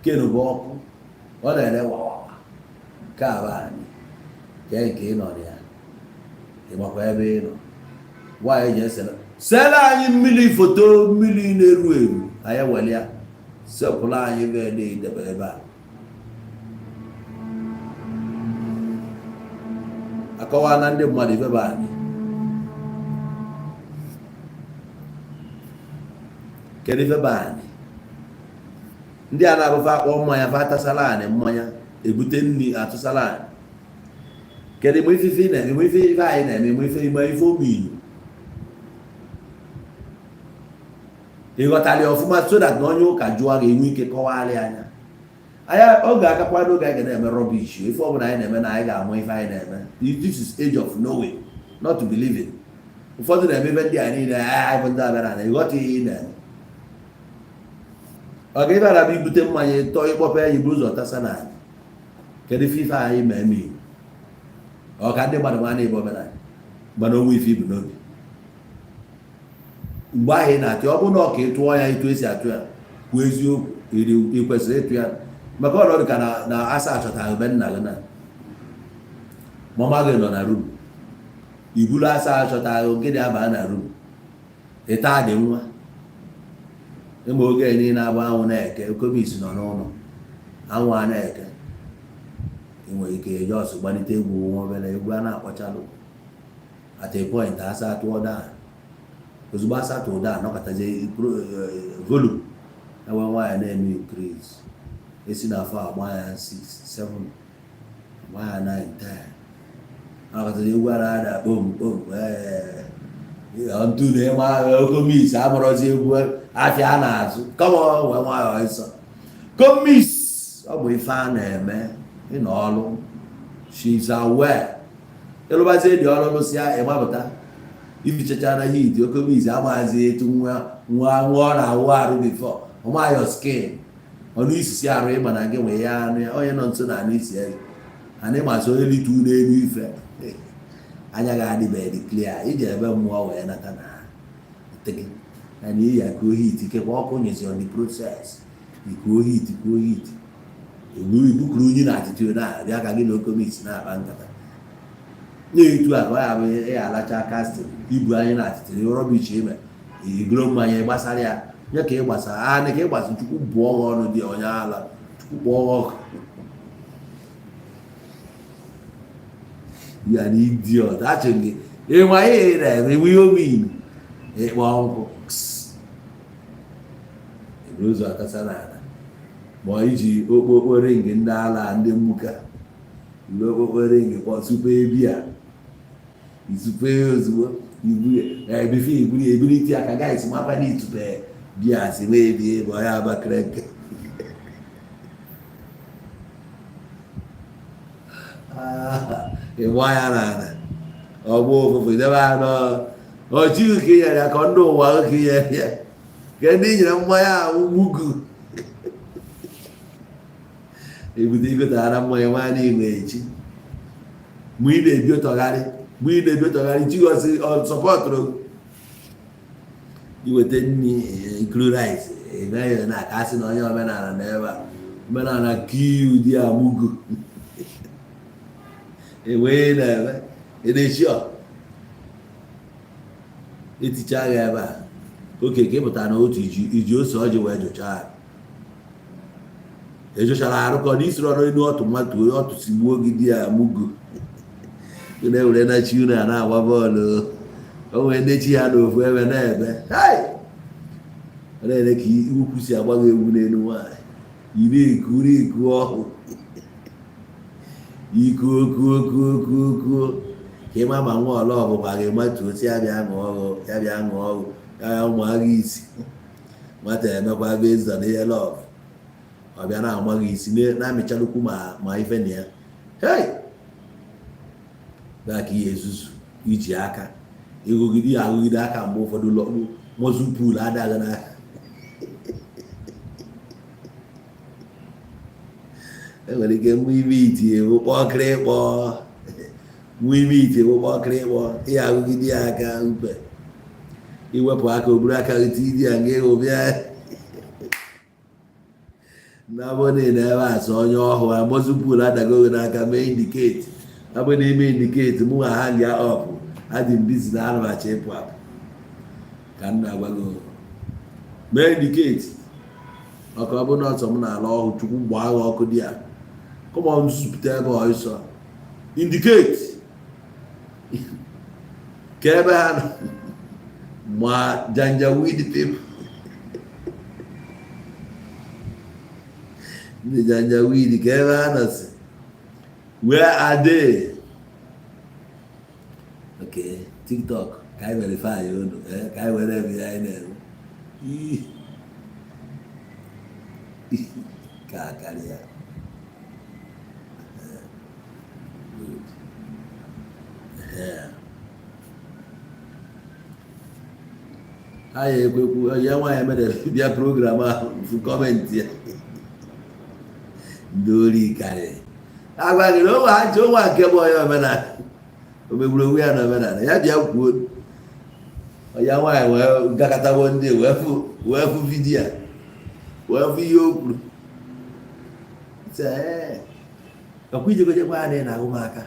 Kenu bụ ọkụ, ọ na-ere wawawa. Nke a bụ anyị kee nke ị nọ na ya, ịgbakwa ebe ị nọ. Nwaanyị ji esere sere anyị mmiri, foto mmiri na-eru eru, anyị were ya sepụrụ anyị ebe na-edebe ebe a akọwa na ndị mmadụ ife bụ anyị. Kedu ife bụ anyị? Ndị a na-abụfe akpọ mmanya fa atasala anyị mmanya, ebute nri atụsala anyị. Kedu mgbe ife na-eme, mgbe ife ife anyị na-eme, mgbe ife ime ife omiyu ịghọtara ya ọfụma, so that na onye ụka jụọ ga-enwe ike kọwara ya anya anya. Oge agakwa n'oge anyị ga na-eme rubbish. Ife ọbụla anyị na-eme na anyị ga-amụ ife anyị na-eme. This is age of knowing, not believing. Ụfọdụ na-eme ife ndị a niile anyị bụ ndị abịara na ịghọta ihe ị na-eme. Ọ ga ịbịara bụ ibute mmanya tọọ ịkpọpe ya ibu ụzọ tasa na anyị. Kedu ife ife anyị ma eme iwu? Ọ ka ndị mmadụ ma na-ebe omenala Mana onwe ife ibu n'obi mgbe ahụ ị na-atụ ya, ọ bụrụ na ọ ka ị tụọ ya etu esi atụ ya, kwuo eziokwu, ị kwesịrị ịtụ ya, maka ọnọdụ ka na asa achọtaghị be nna gị na mama gị nọ na room. Ibulu asa achọtaghị gịnị aba na room, ịta dị nwa ịma oge niile abụ anwụ na-eke okomisi nọ n'ụlọ, anwụ a na-eke. Ị nwere ike just gbalite egwu nwa obere egwu a na-akpọchalụ. At a point, asa atụọ down. Ozugbo asa tụọ down, nọkọtazie volume enwe nwaanyị na-eme increase, esi na afọ agba ya 6, 7, agba ya 9, 10, nọkọtazie egwu a na-ada kpom kpom ntu na ịma okomis amụrọzi egwu afịa a na-azụ kọmọ wee nwayọọ ịsọ komis. Ọ bụ ife a na-eme ịnọ ọrụ. She's aware. Ịlụbazie dị ọrụ, lụsịa, ịgbapụta ibichacha na heat. Okomis amaghịzi etu nwa nwa nwa ọ na-awụ arụ before ọmayọ skin ọnụ isisi arụ ịma na gị nwee ya anụ ya onye nọ nso na anụ isi eze ana ịmasị onye litu n'elu ife anya ga adịbeghị clear iji ebe mmụọ wee nata na gị na iyi akuo heat kekwa ọkụ nyezi on the process ikuo heat, kuo heat ibukuru unyi na atịtị na-abịa ka gị na okomis na-akpa nkata na-etu a ka ọ ya bụ ya alacha casting ibu anyị na atịtị rubbish ime igoro mmanya gbasara ya nye ka ị gbasara anị ka ị gbasa. Chukwu bụọ gị ọnụ dị onye ala, Chukwu kpọọ gị ọkụ ya na idiot. Achị gị ịnwa ihe ị na-eme iwe ihe omein ịkpọ nkụ eburu ụzọ atasa n'ala, ma iji okpokpo ring ndị ala ndị mmuka uru okpokpo ring kpọ supe bia isupe ozugbo ebife iburu ebulite aka guys mapa na itupe bia si wee bie bụ onye Abakaliki ịgba ya n'ala ọgba ụfụfụ idebe anọ ọchịghị ka i nyere ya ka ndị ụwa ka i nyere ya ka ndị nyere mmanya ahụ mugu ebute igotara mmanya nwaanyị igwe echi mgbe ị na-ebi ụtọgharị, mgbe ị na-ebi ụtọgharị chi gosi sọpọtụrụ iweta nri ikuru rice eme ya na aka asị na onye omenala na ebe a omenala kii ụdị amugu enwee na-eme edechi ọ eticha ya ebe a oke ka ị pụtara na otu iji ose ọjị wee jụchaa ejochara arụ ka ọ na isiri ọrụ elu ọtụ mmadụ ọtụ sigbuo gị di ya mugu na-ewere na chi unu a na-agba bọọlụ o nwee ndị chi ha n'ofu ebe na-ebe ọ na-ere ka ukwu si agba gị egwu n'elu nwaanyị ị na-eku na-eku ọhụ ikuo kuo kuo kuo kuo ka ịma ma nwa ọla ọbụkwa gị matuo si ya bịa ṅụọ ọgụ ya bịa ṅụọ ọgụ ya ụmụ agha isi nwata emekwa based on ihe love ọ bịa na-ama gị isi na-amịchalukwu ma ife na ya hey bịa ka ihe ezuzu iji aka ịgụgide ya agụgide aka mgbe ụfọdụ mọzụ pul adaghị n'aka. Enwere ike nwa ime iti ewu kpọkịrịkpọ, nwa ime iti ewu kpọkịrịkpọ ihe agụgide ya aka mpe iwepụ aka oburu aka gị tii ya nga ịhụ bịa na abụ niile ebe a sọ onye ọhụụ amọzụ pul adago gị n'aka. Mee indicate abụ na ime indicate mụ nwa ha ya ọpụ adị m busy na anụmachi ịpụ apụ ka m na-agwa gị mee indicate ọka ọ bụ na ọsọ m na-ala ọhụụ. Chukwu gbaa gị ọkụ dị ya kọma nzupụta ebe ọsọ indicate ka ebe ha nọ ma janjaweed people, ndị janjaweed ka ebe ha nọ si, where are they? Okay, TikTok ka anyị verify unu ka anyị were ebe anyị na-eme ka karịa. Good. Anyị ekwekwu ya nwaanyị mere bịa program ahụ fụ comment ya ndị ori karịrị agwa gị na onwe ha ji onwe nke bụ onye omenala. O megburu onwe ya na omenala ya. Bịa kwuo ya, nwaanyị wee gakọtawo ndị wee fụ video a, wee fụ ihe o kwuru. Sị, "Ee, ọkwa ijegojekwa ha na na-agụ m aka,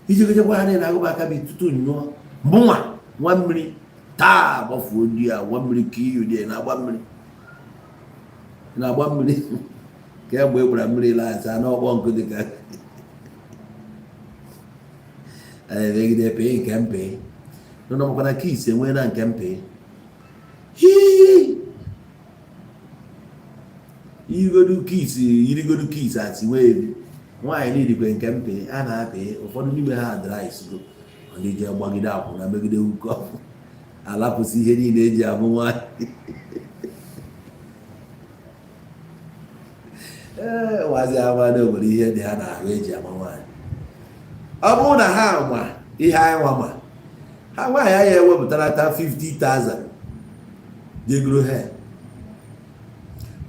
ijegojekwa ha na-agụ m aka bụ tutu nyụọ mụnwa nwa mmiri taa gbafuo di ya nwa mmiri ka iyi dị na-agba mmiri, na-agba mmiri kemgbe e gbara mmiri lasa n'ọkpọ nkụ dịka emegide pee nke mpe nọ makwana kiss enwee na nke mpe. Hii! Yirigodu kiss, yirigodu kiss asị nwee ebi nwaanyị niilikwe nke mpe a na-apị. Ụfọdụ n'ime ha dara isigo ndị je gbagide akwụna, megide ukọ, alapụsị ihe niile eji amụ nwaanyị. Ee, nwazi ama na nwere ihe dị ha n'ahụ eji ama nwaanyị. Ọ bụrụ na ha ma ihe anyị nwa ma ha, nwaanyị anyị ewepụtara ta 50,000 jegoro hair.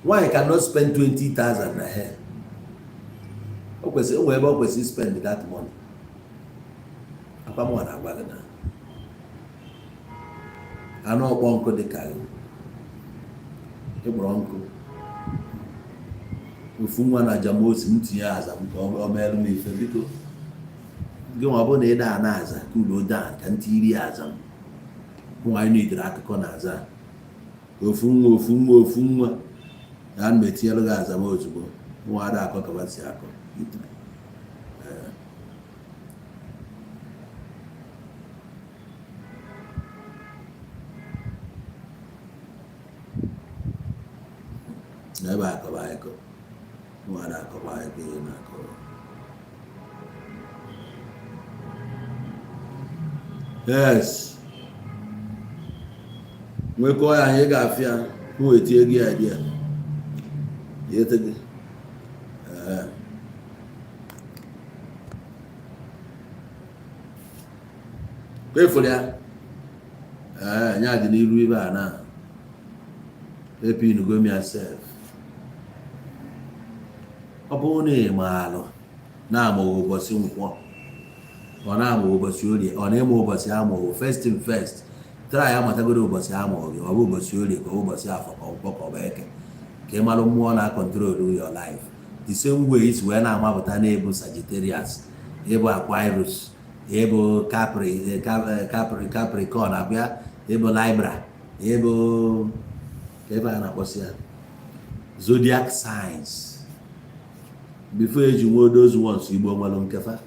Nwaanyị cannot spend 20,000 na hair. O kwesịrị onwe ebe ọ kwesịrị spend that money. Akwa mụnwa na-agwa gị na anụ ọkpọ nkụ dị ka gị ịkpọrọ nkụ ofu nwa na jamosi m tinye aza m ka ọ meelụ m ife. Biko, gị nwa, ọ bụrụ na ị daa na aza cool down ka ntị iri aza m. Nwaanyị nidere akụkọ na aza ofu nwa, ofu nwa, ofu nwa ya na m etinyelu gị aza m ozugbo. Nwa ada akọ ka si akọ. Ee. N'ebe akọba akọ, nwa ada akọba akọ, ihe na-akọ. Yes, nwekọọ ya, anyị ga-afịa m wee tie gị ya dị ya yete gị. Ee. Efuru ya. Ee, nya dị n'iru ibe a na epinugo m ya sef. Ọ bụrụ na ị maalụ na-amụghị ụbọchị Nkwọ, ọ na-amụghị ụbọchị Orie, ọ na-ịmụ ụbọchị amụghị, first thing first, try amatagoro ụbọchị amụghị gị, ọ bụ ụbọchị Orie ka ọ bụ ụbọchị Afọ ka ọ Nkwọ ka ọ bụ Eke, ka ị malụ mmụọ na-control your life. The same way isi wee na-amapụta na-ebu Sagittarius, ịbụ Aquarius, ịbụ Capri, Capri, Capricorn, abịa ịbụ Libra, ịbụ ebe a na-akpọsị ya zodiac signs. Before eji nwee those ones, Igbo nwere nkefa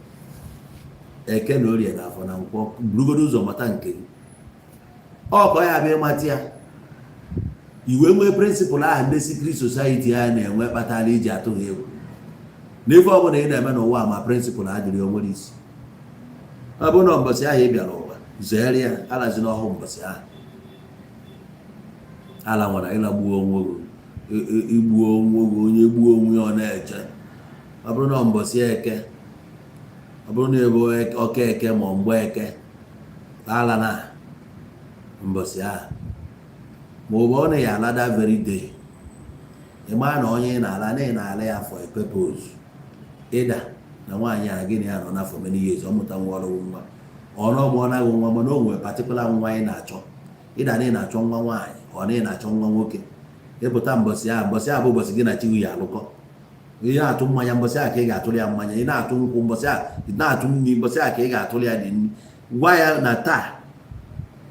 Eke na Orie na Afọ na Nkwọ. Burugodo ụzọ mata nke gị, ọ ka ọ ya bịa ịmata ya, iwe nwee principle ahụ ndị secret society a na-enwe kpatara iji atụ ha egwu n'ife ọbụla ị na-eme n'ụwa. Ma principle adịrị, o nwere isi. Ọ bụrụ na mbọsị ahụ ị bịara ụwa, zere ya, alazi n'ọhụ mbọsị ahụ ala nwere ịlagbuo onwe gị, igbuo onwe gị. Onye gbuo onwe ya, ọ na-eche. Ọ bụrụ na mbọsị Eke, ọ bụrụ na ebe ọka Eke ma mgbe Eke ala na mbọsị ahụ, ma ọ bụ ọ na ya ala that very day, ị maa na onye ị na-ala na ị na-ala ya for a purpose. Ịda na nwaanyị a gịnị ya nọ na for many years, ọ mụta nwa, ọrụ nwa ọ na ọmụọ naghị nwa, mana o nwere particular nwa ị na-achọ. Ịda na ị na-achọ nwa nwaanyị, ọ na ị na-achọ nwa nwoke, ịpụta mbọsị ahụ. Mbọsị ahụ bụ ụbọchị gị na chi gị ya alụkọ. Ị na-atụ mmanya, mbọsị ahụ ka ị ga-atụrụ ya mmanya. Ị na-atụ nkwụ, mbọsị ahụ. Ị na-atụ nri, mbọsị ahụ ka ị ga-atụrụ ya dị nri. Gwa ya na taa,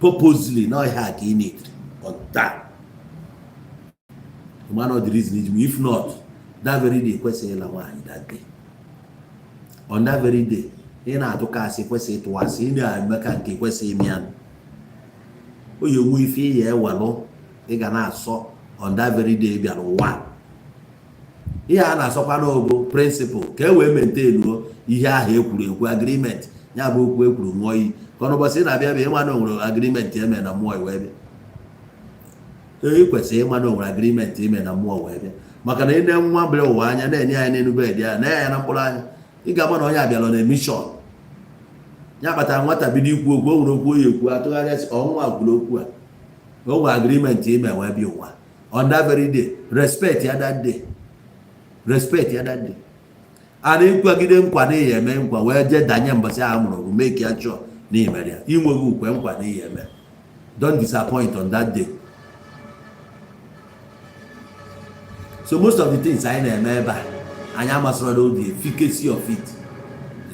purposely, na ọhịa ka ị need on taa. Man of the reason is, if not that very day, kwesịghị ịla nwaanyị that day. On that very day, ị na-atụka asị, kwesịghị ịtụ asị. Ị na-eme ka nke kwesịghị ime ya, o yi onwe ife ị ya ewelụ ị ga na-asọ on that very day ị bịara ụwa. Ihe a na-asọkwa n'obo principle ka e wee maintain ihe ahụ ekwuru ekwu, agreement ya bụ okwu ekwuru, ṅụọ iyi, ka ọ n'ụbọchị ị na-abịa bịa ịma na o nwere agreement eme na mmụọ wee bịa. Ee, ị kwesịrị ịma na o nwere agreement ime na mmụọ wee bịa, maka na ị na nwa bịara ụwa anya na-enye ya n'elu bed ya na ya na mkpụrụ anya, ị ga-ama na onye abịala na mission ya kpatara. Nwata bido ikwu okwu, o nwere okwu oyi ekwu, atụgharịa sị ọnwa kwuru okwu a, o nwere agreement ime wee bịa ụwa. On that very day, respect ya that day, respect ya that day. A na-ekwagide nkwa na ihe eme nkwa wee jee danye mbọsị ahụ mụrụ bụ make ya sure na imere ya. Inweghị ukwe nkwa na ihe eme, don't disappoint on that day. So most of the things anyị na-eme ebe a, anyị amasịrị the efficacy of it.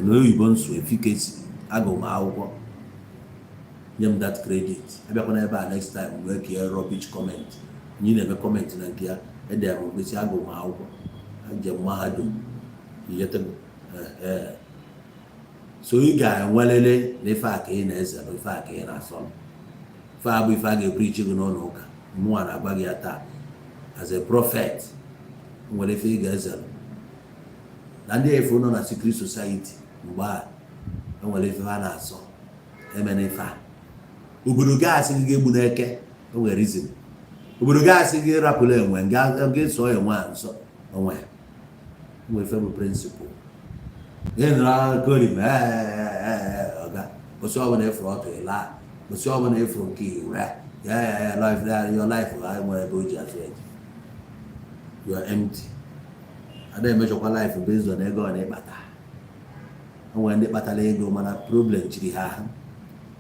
N'oyibo nso efficacy, agụ m akwụkwọ, nye m that credit. Abịakwana ebe a next time wee kee rubbish comment. Anyị na-eme comment na nke ya ede m mkpịsị. Agụ m akwụkwọ, njem mahadum. So ị ga-enwelele na ife a ka ị na-ezere, ife a ka ị na-asọ. Ife a bụ ife a ga-epreach gị n'ụlọ ụka. Mụnwa na-agwa gị ya taa as a prophet. Nwere ife ị ga-ezere na ndị efu nọ na secret society mgbe a, enwere ife ha na-asọ emena ife a. Obodo gaasị gị ga-egbu n'eke, enwere reason. Obodo gaasị gị rapụrụ enwe, ga sọọ enwe a nsọ onwe nwe. Ife bụ principle ị nọrọ korim ọga. Kwụsị ọbụla ịfụrụ ọtụ ịlaa, kwụsị ọbụla ịfụrụ nke ire ya ya ya life, your life ha nwere ebe o ji azụ eji. You are empty. Ada emechọkwa life based on ego ọ na-ịkpata. O nwere ndị kpatara ego mana problem chiri ha ahụ.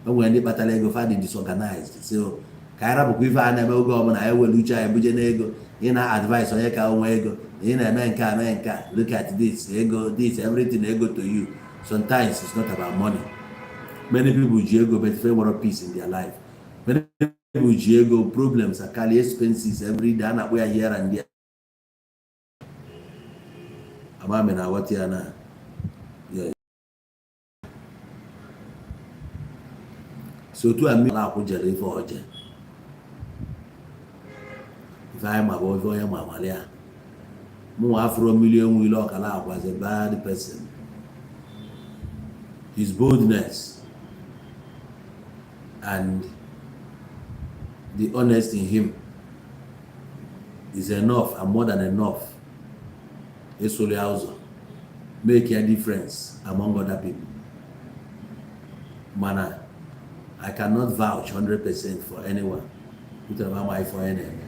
O nwere ndị kpatara ego, fa dị disorganized. So ka anyị rapụkwa ife a na-eme oge ọbụla anyị were uche anyị buje n'ego. Ị na-advice onye ka onwe ego na ị na-eme nke a, mee nke a. Look at this ego, this everything ego to you. Sometimes it's not about money. Many people ji ego but fe nwere peace in their life. Many people ji ego, problems akarị, expenses every day, a na-akpọ ya here and there. Amami na aghọta ya na yes. So otu a mmiri akwụ jere ife ọje, ife anyị ma bụ ife onye ma amali ya. Mụnwa afro mmiri enwe ile ọkala akwa as a bad person. His boldness and the honesty in him is enough and more than enough ịsụrụ ya ụzọ, make a difference among other people. Mana I cannot vouch 100% for anyone. Butere m ama ife onye na-eme,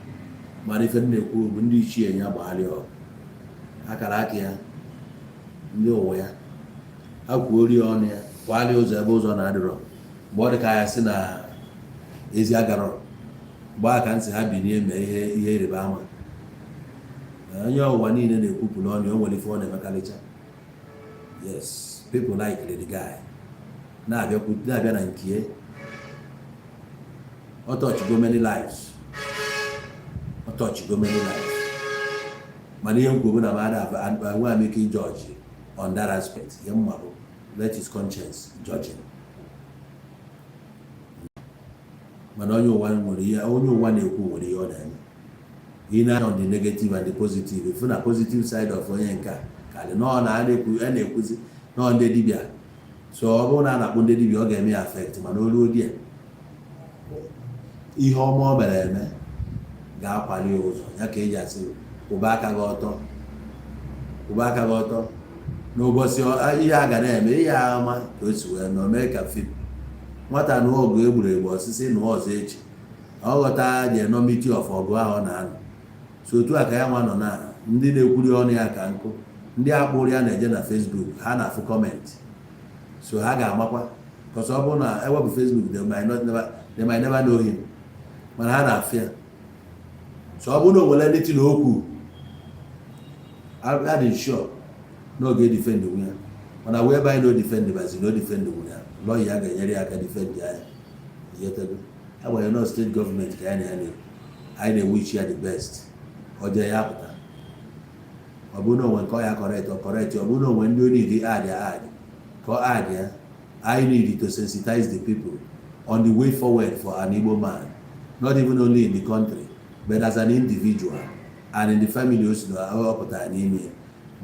mana ife m na-ekwu bụ ndị ichie ya gbagharị ọgụ akara aka ya, ndị ụwa ya ha kwuo ọnụ ya kwalị ụzọ ebe ụzọ na-adịrọ. Mgbe ọ dị ka ya sị na ezi agarọ, mgbe aka ntị ha binie mee ihe ịrịba ama. Onye ụwa niile na-ekwupụrụ ọnụ, o nwere ife ọ na-emekarịcha. Yes, people like the guy na-abịa na nke ọ touch go many lives, ọ touch go many lives. Mana ihe nkwu bụ na mmadụ enwe m ike ijudge on that aspect. Ihe mma bụ let his conscience judge him. Mana onye ụwa nwere ihe onye ụwa na-ekwu, nwere ihe ọ na-eme. Ị na on the negative and the positive, ifu na positive side of onye nke a karị nọọ na a na-ekwuzi nọọ ndị dibịa. So ọ bụrụ na a na-akpọ ndị dibịa, ọ ga-eme ya affect. Mana olu di ya, ihe ọma o mere eme ga-akwali ya ụzọ ya ka eji asị kwụba aka gị ọtọ, kwụba aka gị ọtọ n'ụbọchị ihe a ga na-eme ihe ama ka o si wee mee. O mee ka fim nwata nụọ ọgụ egburu egbu, osisi nụọ ọzọ echi, ọ ghọta the enormity of ọgụ ahụ ọ na-anụ. So otu a ka ya nwa nọ na ndị na-ekwuri ọnụ ya ka nkụ. Ndị akpụrụ ya na-eje na Facebook, ha na-afụ comment, so ha ga-amakwa kọsọ. Ọ bụrụ na ewepụ Facebook, they might never know him, mana ha na-afụ ya. So ọ bụrụ na o nwere anything okwu, adị sure na ọ ga-edefend onwe ya. Mana whereby no defend bazi no defend onwe ya, lawyer ya ga-enyere ya aka defend ya. Yetego agbanyeghị nọ steeti gọọmenti ka ya na ya na-ekwu, anyị na-ewish ya the best. Ọ jee ya pụta, ọ bụrụ na onwe nke ọ ya correct, ọ correct. Ọ bụrụ na onwe ndị o need add ya, add ka ọ add ya. I need to sensitize the people on the way forward for an Igbo man, not even only in the country but as an individual and in the family o si na ọ pụtara n'ime ya.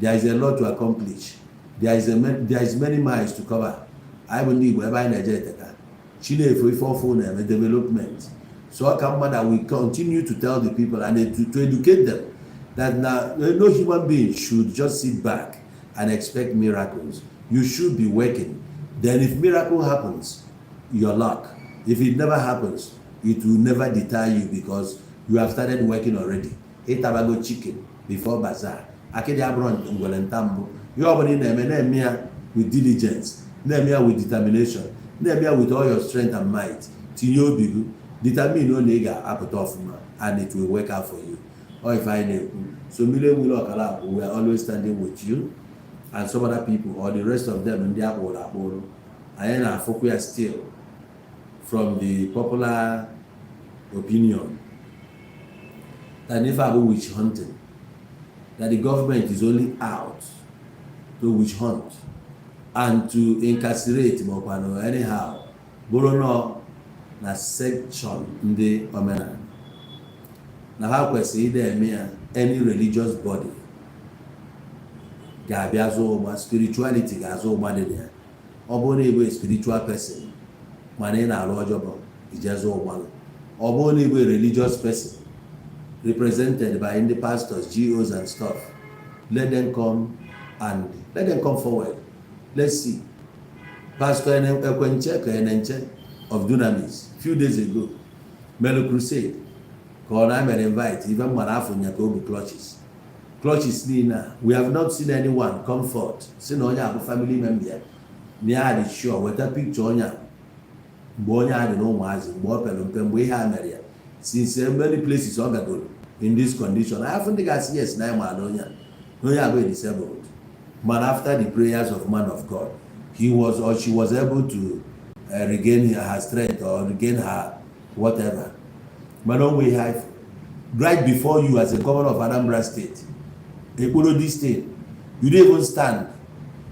There is a lot to accomplish. There is many miles to cover. Anyị bụ ndị Igbo, ebe anyị na-eje eteka chinefu ife ọfụ na-eme development. So ọ ka mma that we continue to tell the people and to educate them that na no human being should just sit back and expect miracles. You should be working. Then if miracle happens, your luck. If it never happens, it will never deter you because you have started working already. Ịtabago chicken before bazaar. Akịdị abụrụ ngwere nta mbụ. Ihe ọbụla ị na-eme, na-eme ya with diligence, na-eme ya with determination, na-eme ya with all your strength and might. Tinye obi gị, determine na ị ga-apụta ọfụma, and it will work out for you. Ọ ife anyị na-ekwu. So mmiri enwere ọkara akpụ, we are always standing with you and some other people or the rest of them ndị akpụrụ akpụrụ. Anyị na-afụkwa ya still from the popular opinion that ife abụ witch hunting, that the government is only out to witch hunt and to incarcerate, ma ọkwanụ anyhow bụrụ nọ na section ndị omenala na ha kwesịrị ịda eme ya. Any religious body ga-abịa zụ ụgba, spirituality ga-azụ ụgba dị na ya. Ọ bụrụ na ị bụ a spiritual person mana ị na-alụ ọjọbọ, ije zụ ụgba. Ọ bụrụ na ị bụ a religious person represented by ndị pastors, GOs and stuff, let them come and let them come forward. Let's see. Pastor Ekwenche ka Enenche of Dunamis, few days ago, melu crusade ka ọ na-emere invite ife mmadụ afọ nya ka o bu clutches, clutches niile a. We have not seen anyone come forth si na onye a bụ family member ya, na ya dị sure. Weta picture onye a mgbe onye a dị na ụmụazị, mgbe ọ pere mpe, mgbe ihe a mere ya, since many places ọ gagoro in this condition. Afọ ndị ga-asị yes, na anyị maara onye a, na onye a bụ disabled, mana after the prayers of man of God, he was or she was able to regain her strength or regain her whatever. Mana onwe ihe anyị right before you as a governor of Anambra State ekporo this thing, you don't even stand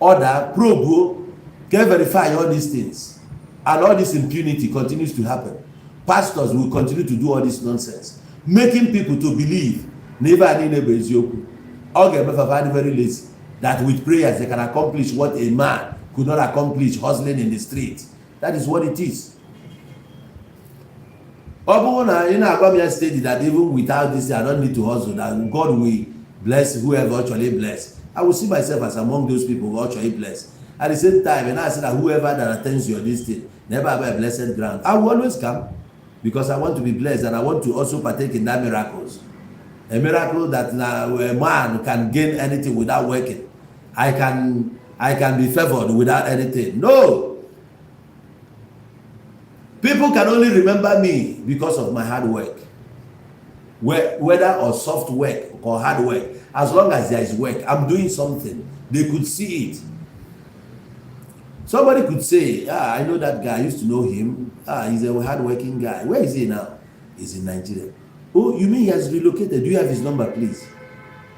order probe o can verify all these things, and all this impunity continues to happen. Pastors will continue to do all this nonsense, making people to believe na ife a niile bụ eziokwu. Ọ ga-emefafa dị very lazy that with prayers they can accomplish what a man could not accomplish hustling in the street. That is what it is. Ọ bụrụ na ị na-agwa m ya steady that even without this I don't need to hustle, that God will bless whoever actually bless, I will see myself as among those people who actually bless. At the same time, ị na-asị na whoever that attends your this thing never have a blessed ground, I will always come because I want to be blessed and I want to also partake in that miracles. A miracle that na a man can gain anything without working. I can be favored without anything. No, people can only remember me because of my hard work. Whether or soft work or hard work, as long as there is work, I'm doing something, they could see it. Somebody could say, "Ah, I know that guy. I used to know him. Ah, he's a hardworking guy. Where is he now?" "He's in Nigeria." "Oh, you mean he has relocated? Do you have his number, please?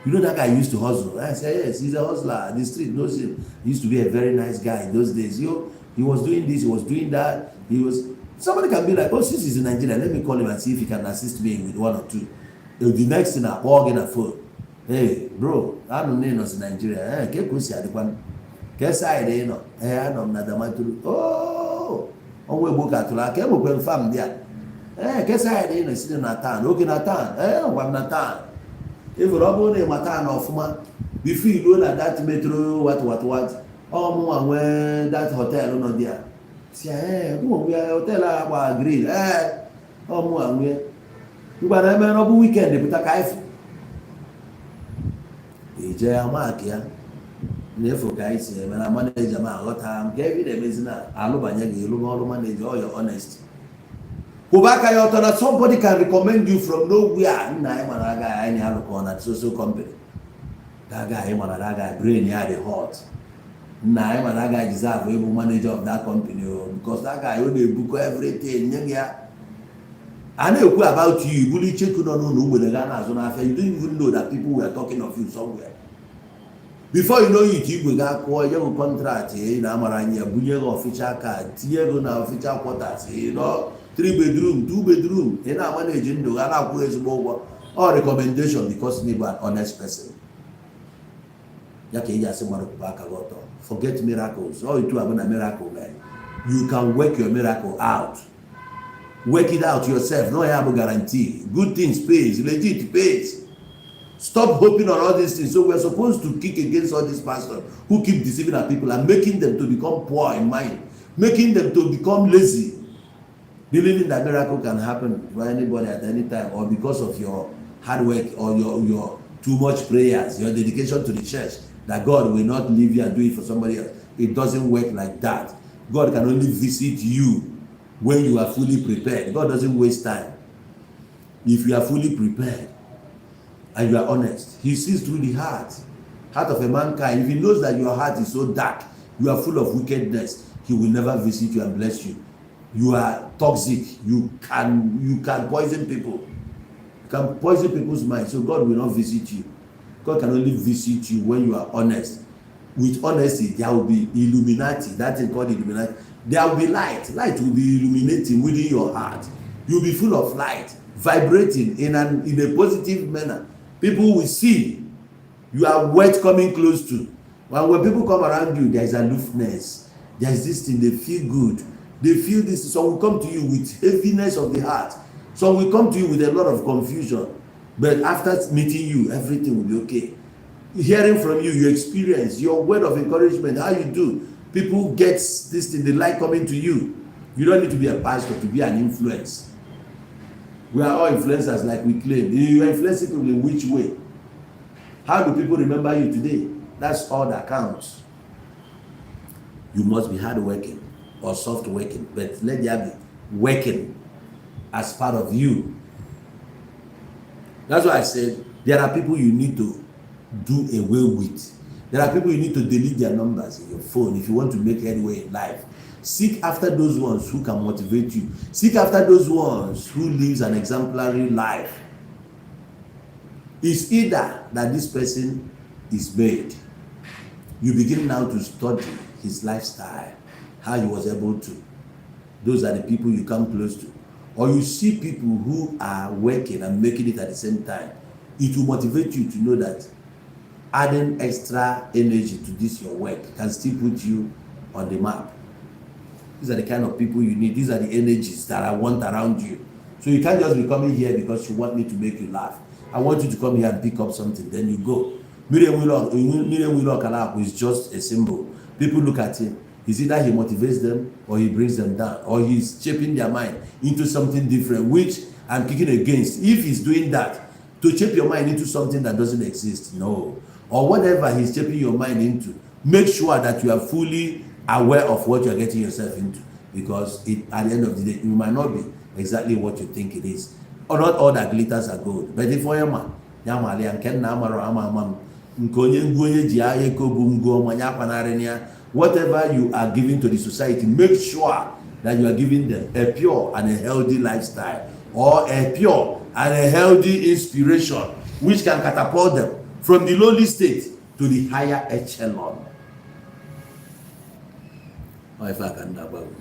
You know that guy used to hustle." I say, "Yes, he's a hustler. The street knows him. He used to be a very nice guy in those days. He was doing this, he was doing that." He was Somebody can be like, "Oh, since he's in Nigeria, let me call him and see if he can assist me with one or two." The next thing, akpọọ gị na phone, "Hey bro, anụ na ị nọ si Nigeria, ee, ka ka o si adịkwa, ka side ị nọ?" "Ee, anọ m na Damaturu." "Oh, ọnwa egbo ka tụrụ aka, enwekwe m farm dị a. Ee, ke side ị nọ?" "Si na town." "Oke, na town? Ee, ngwa m na town ịfụrụ. Ọ bụrụ na ị ma town ọfụma, before iruo na that metro, what what what, ọmụnwa nwee that hotel nọ dị a." Si, "Ee, gụnwe hotel a gba green? Ee, ọmụnwa nwee. Ngwa, na emere ọ bụ weekend, pụta ka anyị fụ." Ije ya mark ya na-efu ka anyị si eme na manager m aghọta nke ebe ị na-emezi na alụbanye gị ịlụ ọrụ manager. Ọ your honesty, kwụba aka ya ọtọ na somebody can recommend you from nowhere. "Nna, anyị mara aga anyị alụkọ na social company. That guy, mara that guy, brain ya dị hot. Nna, anyị mara that guy deserve ịbụ manager of that company o, because that guy, ọ na-ebukọ everything nye gị ya." A na-ekwu about you, bụrụ icheku nọ n'ụlọ mgbede ga na-azụ n'afịa. You don't even know that people were talking of you somewhere. Before you know it, igwe ga-akụọ nye gị contract ị na-amara anya ya, bunye gị official card, tinye ego na official quarters, ị nọ 3 bedroom, 2 bedroom, ị na-ama na-eji ndụ ga na-akwụ ezigbo ụgwọ. Ọ recommendation, because na ịbụ an honest person. Ya ka ị ji asị mmadụ kwụba aka gị ọtọ. Forget miracles. Ọ itu abụ na miracle mere, you can work your miracle out. Work it out yourself. No ya bụ guarantee. Good things pays, legit pays. Stop hoping on all these things. So we're supposed to kick against all these pastors who keep deceiving our people and making them to become poor in mind, making them to become lazy, believing that miracle can happen for anybody at any time, or because of your hard work or your too much prayers, your dedication to the church. That God will not leave you and do it for somebody else. It doesn't work like that. God can only visit you when you are fully prepared. God doesn't waste time. If you are fully prepared and you are honest, He sees through the heart of a mankind. If He knows that your heart is so dark, you are full of wickedness, He will never visit you and bless you. You are toxic. You can poison people. You can poison people's minds. So God will not visit you. God can only visit you when you are honest. With honesty, there will be illuminati. That thing called illuminati. There will be light. Light will be illuminating within your heart. You'll be full of light, vibrating in a positive manner. People will see you are worth coming close to. And when people come around you, there is aloofness. There is this thing, they feel good. They feel this. Some will come to you with heaviness of the heart. Some will come to you with a lot of confusion. But after meeting you, everything will be okay. Hearing from you, your experience, your word of encouragement, how you do, people get this thing, they like coming to you. You don't need to be a pastor to be an influence. We are all influencers, like we claim. You are influencing people in which way? How do people remember you today? That's all that counts. You must be hardworking or soft working, but let there be working as part of you. That's why I said there are people you need to do away with. There are people you need to delete their numbers in your phone if you want to make headway in life. Seek after those ones who can motivate you. Seek after those ones who lives an exemplary life. It's either that this person is made. You begin now to study his lifestyle, how he was able to. Those are the people you come close to. Or you see people who are working and making it at the same time. It will motivate you to know that adding extra energy to this your work can still put you on the map. These are the kind of people you need. These are the energies that I want around you. So you can't just be coming here because you want me to make you laugh. I want you to come here and pick up something, then you go. Miriam Willow Kalap is just a symbol. People look at him. Is either he motivates them or he brings them down, or he's shaping their mind into something different, which I'm kicking against. If he's doing that, to shape your mind into something that doesn't exist, no. Or whatever he's shaping your mind into, make sure that you are fully aware of what you're getting yourself into, because at the end of the day, it might not be exactly what you think it is. Or not all that glitters are gold. But if onye ma ya mara ya, nke nna amara ama ama m, nke onye ngwu onye ji agha eko bụ ngwu ọma ya akwanarị ya. Whatever you are giving to the society, make sure that you are giving them a pure and a healthy lifestyle, or a pure and a healthy inspiration, which can catapult them from the lowly state to the higher echelon. Ọ ife a ka m na-agwa gị.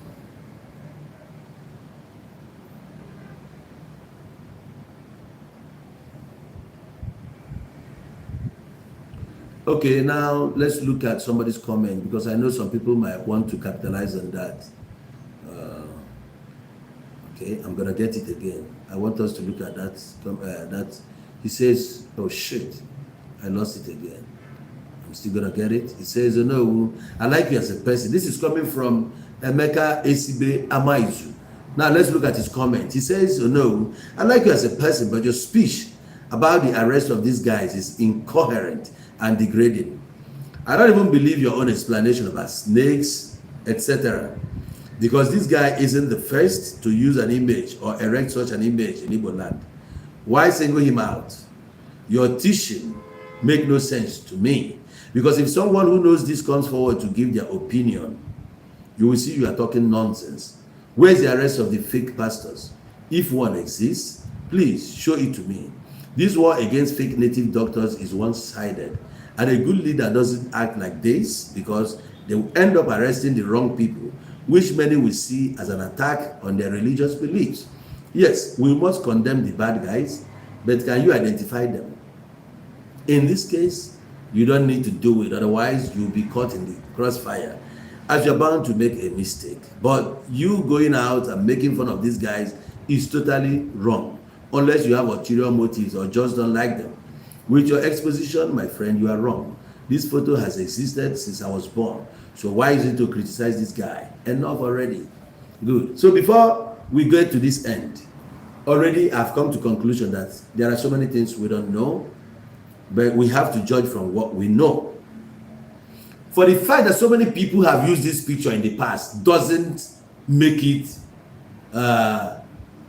Okay, now let's look at somebody's comment, because I know some people might want to capitalize on that. Okay, I'm gonna get it again. I want us to look at that. That he says, "Oh shit, I lost it again." I'm still gonna get it. He says, "Oh no, I like you as a person." This is coming from Emeka Esibe Amaizu. Now let's look at his comment. He says, "Oh no, I like you as a person, but your speech about the arrest of these guys is incoherent and degrading. I don't even believe your own explanation about snakes, etc. Because this guy isn't the first to use an image or erect such an image in Igbo land. Why single him out? Your teaching make no sense to me. Because if someone who knows this comes forward to give their opinion, you will see you are talking nonsense. Where's the arrest of the fake pastors? If one exists, please show it to me. This war against fake native doctors is one-sided, and a good leader doesn't act like this, because they will end up arresting the wrong people, which many will see as an attack on their religious beliefs. Yes, we must condemn the bad guys, but can you identify them? In this case, you don't need to do it, otherwise you'll be caught in the crossfire, as you're bound to make a mistake. But you going out and making fun of these guys is totally wrong, unless you have ulterior motives or just don't like them. With your exposition, my friend, you are wrong. This photo has existed since I was born. So why is it to criticize this guy? Enough already." Good. So before we get to this end, already I've come to conclusion that there are so many things we don't know, but we have to judge from what we know. For the fact that so many people have used this picture in the past doesn't make it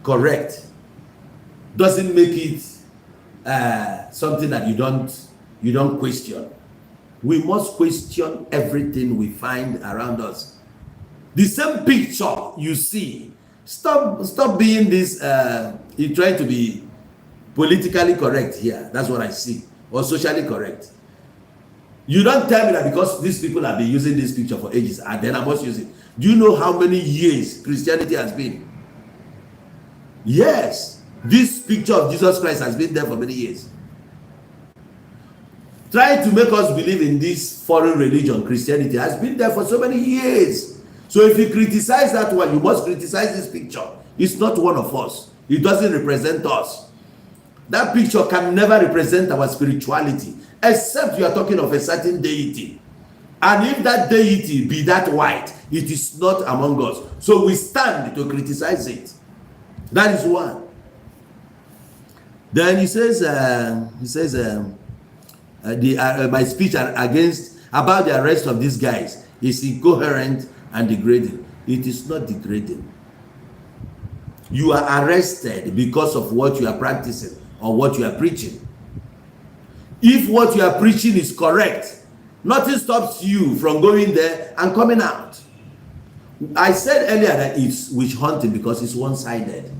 correct, doesn't make it something that you don't question. We must question everything we find around us. The same picture you see, stop being this, you trying to be politically correct here. That's what I see, or socially correct. You don't tell me that because these people have been using this picture for ages and then I must use it. Do you know how many years Christianity has been? Yes, this picture of Jesus Christ has been there for many years. Trying to make us believe in this foreign religion, Christianity, has been there for so many years. So if you criticize that one, you must criticize this picture. It's not one of us. It doesn't represent us. That picture can never represent our spirituality, except you are talking of a certain deity. And if that deity be that white, it is not among us. So we stand to criticize it. That is one. Then he says, my speech against about the arrest of these guys is incoherent and degrading. It is not degrading. You are arrested because of what you are practicing or what you are preaching. If what you are preaching is correct, nothing stops you from going there and coming out. I said earlier that it's witch hunting because it's one-sided.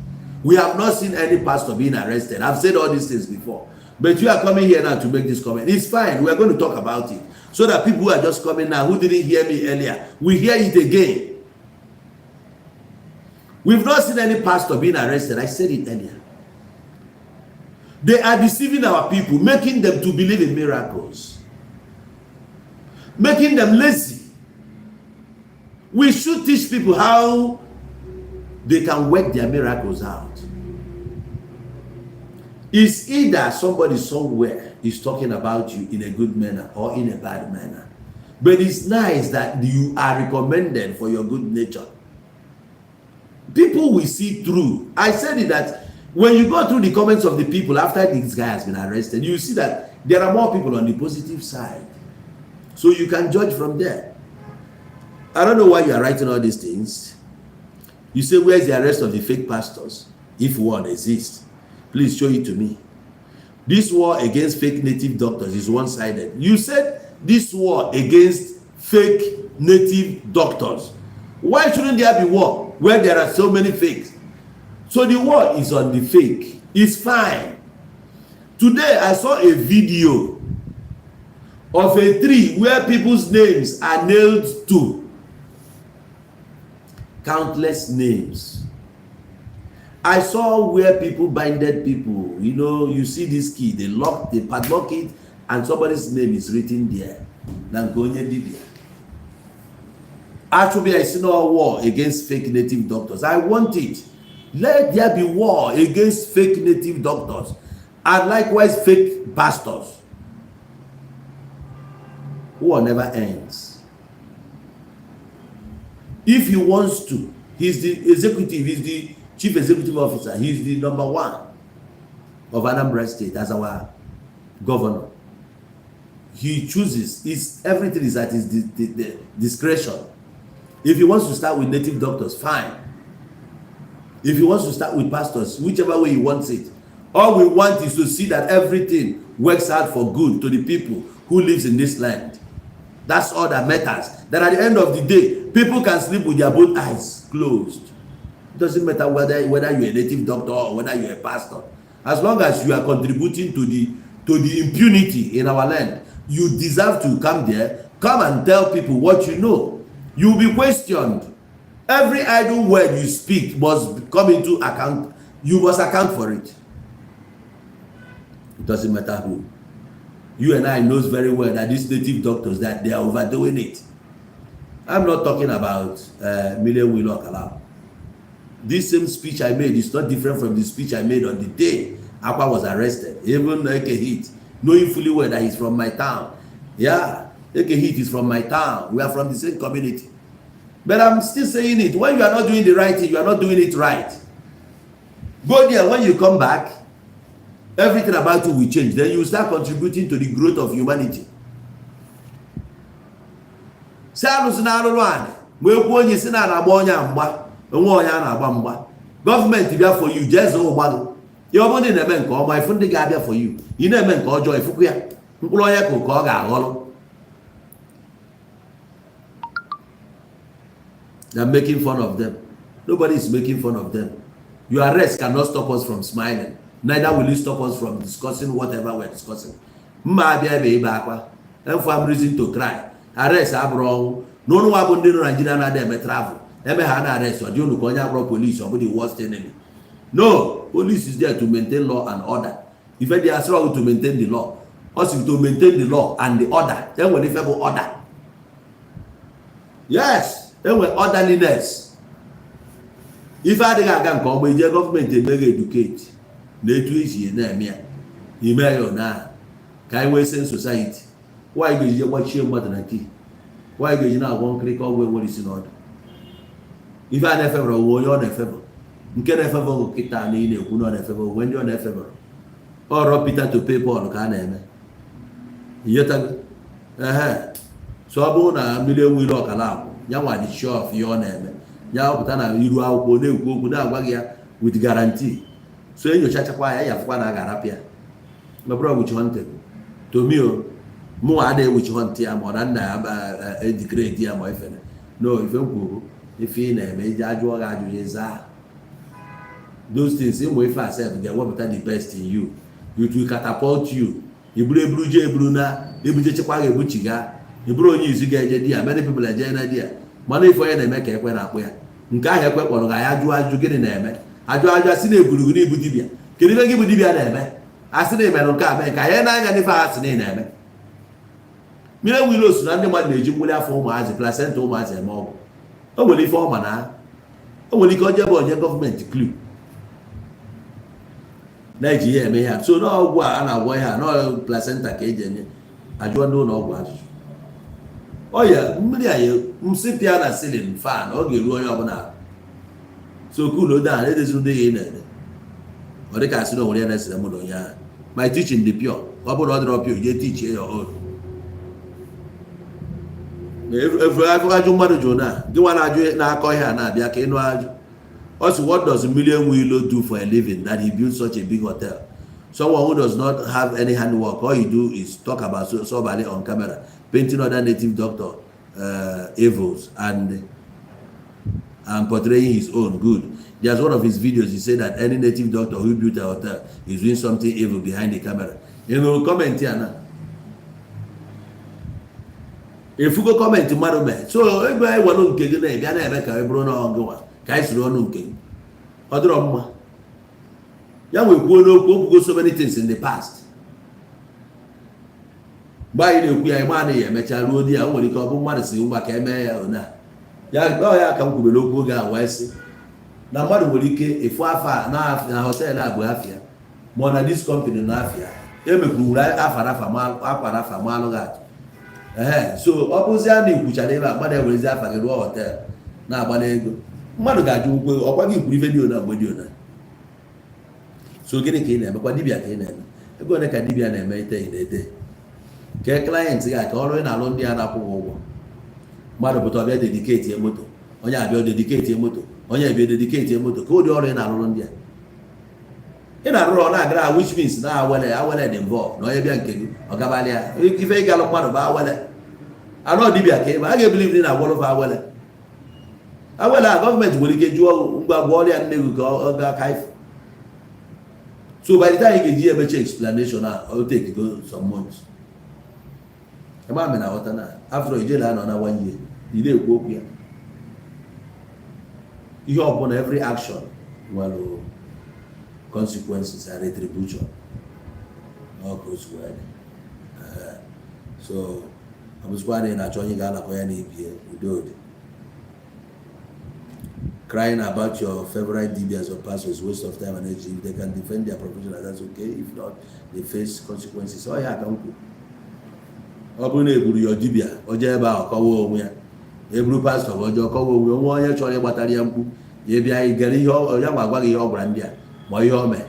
We have not seen any pastor being arrested. I've said all these things before. But you are coming here now to make this comment. It's fine. We are going to talk about it so that people who are just coming now, who didn't hear me earlier, will hear it again. We've not seen any pastor being arrested. I said it earlier. They are deceiving our people, making them to believe in miracles, making them lazy. We should teach people how they can work their miracles out. It's either somebody somewhere is talking about you in a good manner or in a bad manner. But it's nice that you are recommended for your good nature. People will see through. I said it that when you go through the comments of the people after this guy has been arrested, you see that there are more people on the positive side. So you can judge from there. I don't know why you are writing all these things. You say, "Where's the arrest of the fake pastors?" If one exists, please show it to me. This war against fake native doctors is one-sided. You said this war against fake native doctors. Why shouldn't there be war where there are so many fakes? So the war is on the fake. It's fine. Today I saw a video of a tree where people's names are nailed to. Countless names. I saw where people binded people. You see this key, they lock, they padlock it, and somebody's name is written there. Na nke onye dibia. Actually, I see no war against fake native doctors. I want it. Let there be war against fake native doctors and likewise fake pastors. War never ends. If he wants to, he's the executive, he's the chief executive officer, he's the number one of Anambra State as our governor. He chooses, his, everything is at his the discretion. If he wants to start with native doctors, fine. If he wants to start with pastors, whichever way he wants it. All we want is to see that everything works out for good to the people who lives in this land. That's all that matters. That at the end of the day, people can sleep with their both eyes closed. It doesn't matter whether you're a native doctor or whether you're a pastor. As long as you are contributing to the impunity in our land, you deserve to come there, come and tell people what you know. You will be questioned. Every idle word you speak must come into account. You must account for it. It doesn't matter who. You and I knows very well that these native doctors, that they are overdoing it. I'm not talking about Million Willow Kalau. This same speech I made is not different from the speech I made on the day Akwa was arrested. Even Eke Hit, knowing fully well that he's from my town. Yeah, Eke Hit is from my town. We are from the same community. But I'm still saying it. When you are not doing the right thing, you are not doing it right. Go there. When you come back, everything about you will change. Then you start contributing to the growth of humanity. Si alụsị na arụrụ anị ma ekwu onye si na na-agba onye a mgba, onwe onye a na-agba mgba. Gọọmenti bịa for you, jee zụọ ụgba gị. Ya ọ bụrụ na ị na-eme nke ọma, ifu ndị ga-abịa for you. Ị na-eme nke ọjọọ, ifukwu ya mkpụrụ onye ka ọ ga-aghọrọ. They're making fun of them. Nobody is making fun of them. Your arrest cannot stop us from smiling. Neither will it stop us from discussing whatever we're discussing. Mma abịa ebe ibe akwa. Therefore, I'm reason to cry. Arrest abụrụ ọnwụ. N'ụlọ nwa bụ ndị nọ Nigeria na-adị eme travel. Eme ha na arrest, ọ dị unu ka onye akpọrọ police, ọ bụ the worst enemy. No, police is there to maintain law and order. Ife dị asịrị ọgụ to maintain the law. Ọ sị to maintain the law and the order. Enwere ife bụ order. Yes, enwe orderliness. Ife adịghị aga nke ọma, ije gọọmenti emeghe educate na etu esi na-eme ya, ime ya ona ka anyị nwee sane society. Nwaanyị ga-ejije gbachie mmadụ na kii, nwaanyị ga-eji na-agwọ nkịrịka ọgwụ enwere isi n'ọdụ. Ife a na-efebere onwe onye ọ na-efebere, nke na-efebe bụ kịta na ị na-ekwu na ọ na-efebe onwe ndị ọ na-efebere. Ọrọ Peter to pay Paul ka a na-eme. Iyetago ehe. So ọ bụrụ na mmiri enwe ilu ọkala akwụ ya nwa dị sure of ihe ọ na-eme, ya pụta na iru akwụkwọ na-ekwu okwu na-agwa gị ya with guarantee. So enyochachakwa ya, ya fụkwa na a ga-arapụ ya. Ma bụrụ witch hunting tomio, mụnwa adịghị witch hunt ya, ma ọ na nna ya ejigrade ya ma ifere no. Ife m kwuru, ife ị na-eme, iji ajụọ gị ajụjụ, zaa those things. Ịmụ ife asef ga-ewepụta the best in you. It will catapult you. Iburu eburu je eburu na ebuje chekwa ga ebuchiga iburu onye izu ga-eje di ya. Many people eje na di ya, mana ife onye na-eme ka ekwe na-akpụ ya. Nke ahụ ekwe kpọrọ ga ya jụọ ajụjụ, gịnị na-eme? Ajụ ajụ, asị na eburu gị n'ibu dibịa. Kedu ife gị bụ dibịa na-eme? Asị na imerụ nke a mee nke anyị na-anya n'ife a sị na ị na-eme. Mmiri enwe ilo so na ndị mmadụ na-eji mmiri afọ ụmụazị, placenta ụmụazị eme ọgwụ. O nwere ife ọma na o nwere ike onye bụ onye gọọmenti clue na-eji ihe eme ihe a. So n'ọgwụ a na-agwọ ihe a n'ọ placenta ka eji enye. Ajụọ ndị ụlọ ọgwụ ajụjụ ọya mmiri a nsị pịa na ceiling fan, ọ ga-eru onye ọbụla. So cool down, edeziri ndị ya ị na-ede. Ọ dịka asị na onwere ya na-esere mụ na onye ahụ. My teaching dị pure. Ọ bụrụ na ọ dịrọ pure, jee teach your own. Efu ajụ mmadụ jụrụ na gị nwa na-ajụ na-akọ ihe a na-abịa ka ịnụ ajụ. Ọ sị, "What does mmiri enwe ilo do for a living that he built such a big hotel? Someone who does not have any handwork, all he do is talk about somebody on camera, painting other native doctor evils and portraying his own good. There's one of his videos, he said that any native doctor who built a hotel is doing something evil behind the camera." Ị nụrụ comment ya na efugo comment mmadụ mee. So ebe anyị welụ nke gị na-ebịa na-eme ka ị bụrụ na ọ gịnwa ka anyị siri ọnụ nke gị, ọ dịrọ mma. Ya nwee kwuo n'okwu okwugo so many things in the past. Mgbe anyị na-ekwu ya, ịma anaghị emecha ruo di ya. O nwere ike ọ bụ mmadụ si ngwa ka emee ya ona ya. Ọ ya ka m kwubere okwu oge a wee sị na mmadụ nwere ike ịfụ afa na hotel a bụ afịa, ma ọ na this company na afịa emekwuru afa akwara afa ma alụghị atụ ee. So ọ bụzie na ikwuchara ebe a, mmadụ ewerezi afa gị rụọ hotel na-agba n'ego, mmadụ ga-ajụ ukwe ọkwa gị kwuru ife dị ona mgbe dị ona. So gịnị ka ị na-emekwa? Dibịa ka ị na-eme? Ego ole ka dibịa na-eme ite ị na-ete kee client gị ka ọrụ ị na-alụ ndị a na-akwụghị ụgwọ? Mmadụ pụta ọbịa dedicate moto, onye abịa dedicate moto, onye abịa dedicate moto, ka ụdị ọrụ ị na-alụrụ ndị a ị na-arụrụ ọ na-agara, which means na awele awele dị involved na onye bịa nke gị ọ gabalị ya. Ife ịgalụ mmadụ bụ awele anọ dibịa ka ebe a ga-ebelieve na agwọrọfa awele awele a. Gọọmenti nwere ike jụọ ngwa gwọọ ọrịa nne gị ka ọ gaa ka ifo. So by the time ị ga-eji emecha explanation a, ọ take go some months. Ebe a na aghọta na after ijele anọ na one year, ị na-ekwu okwu ya. Ihe ọbụla, every action nwere consequences and retribution. Ọ ka o si wee dị. So ọ bụzikwa na ị na-achọ onye ga-anakọ ya na ibie udo dị. Crying about your favorite dibias or pastors, waste of time and energy. If they can defend their profession, that's okay. If not, they face consequences. Ọ ya ka m kwuru. Ọ bụrụ na eburu ya dibịa, o jee ebe ahụ kọwaa onwe ya. Eburu pastọ, o jee kọwaa onwe ya. Onwe onye chọrọ ịgbatara ya mkpu, ya bịa igere ihe ya nwa agwa gị ihe ọ gwara ndị a ma ihe o mee.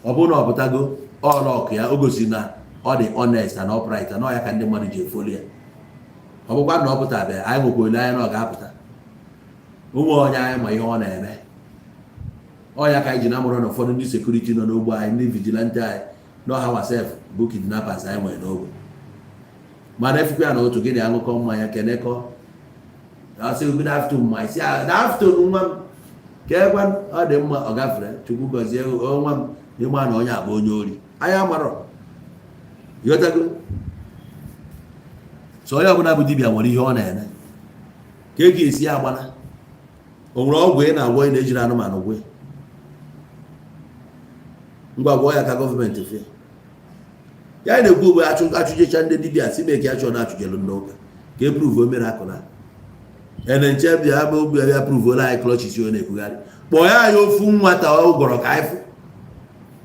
Ọ bụrụ na ọ pụtago ọlọkụ ya, o gosiri na ọ dị honest and upright, na ọ ya ka ndị mmadụ ji efollow ya. Ọ bụkwa na ọ pụtabeghị, anyị nwekwa olileanya na ọ ga-apụta. Onwe onye anyị ma ihe ọ na-eme. Ọ ya ka anyị ji na-amụrụ na ụfọdụ ndị security nọ n'ogbe anyị, ndị vigilante anyị na ọha wasef bụ kidnappers anyị nwere n'ogbe. Mana efukwa ya na otu gị na-aṅụkọ mmanya, kenekọ, asị, "Good afternoon," ma isi, "Good afternoon, nwa m, ka ekwe ọ dị mma." Ọ gafere, "Chukwu gọzie nwa m." Ịma na onye a bụ onye ori, anyị amarọ. Ịghọtago? So onye ọbụla bụ dibịa nwere ihe ọ na-eme ka e ga-esi agbana. O nwere ọgwụ ị na-agwọ, ị na-ejiri anụmanụ gwọ. Ngwa, gwọọ ya ka gọọmenti fie ya. Anyị na-ekwu ugbo achụjecha ndị dibịa si mee ka ya chọọ na achụjelu ndị ụka ka e prove miracle na ene nche bịa bụ ogbe bịa prove anyị clutches. Ọ na-ekwugharị, kpọọ ya anyị ofu nwata ọ gwọrọ ka anyị fụ,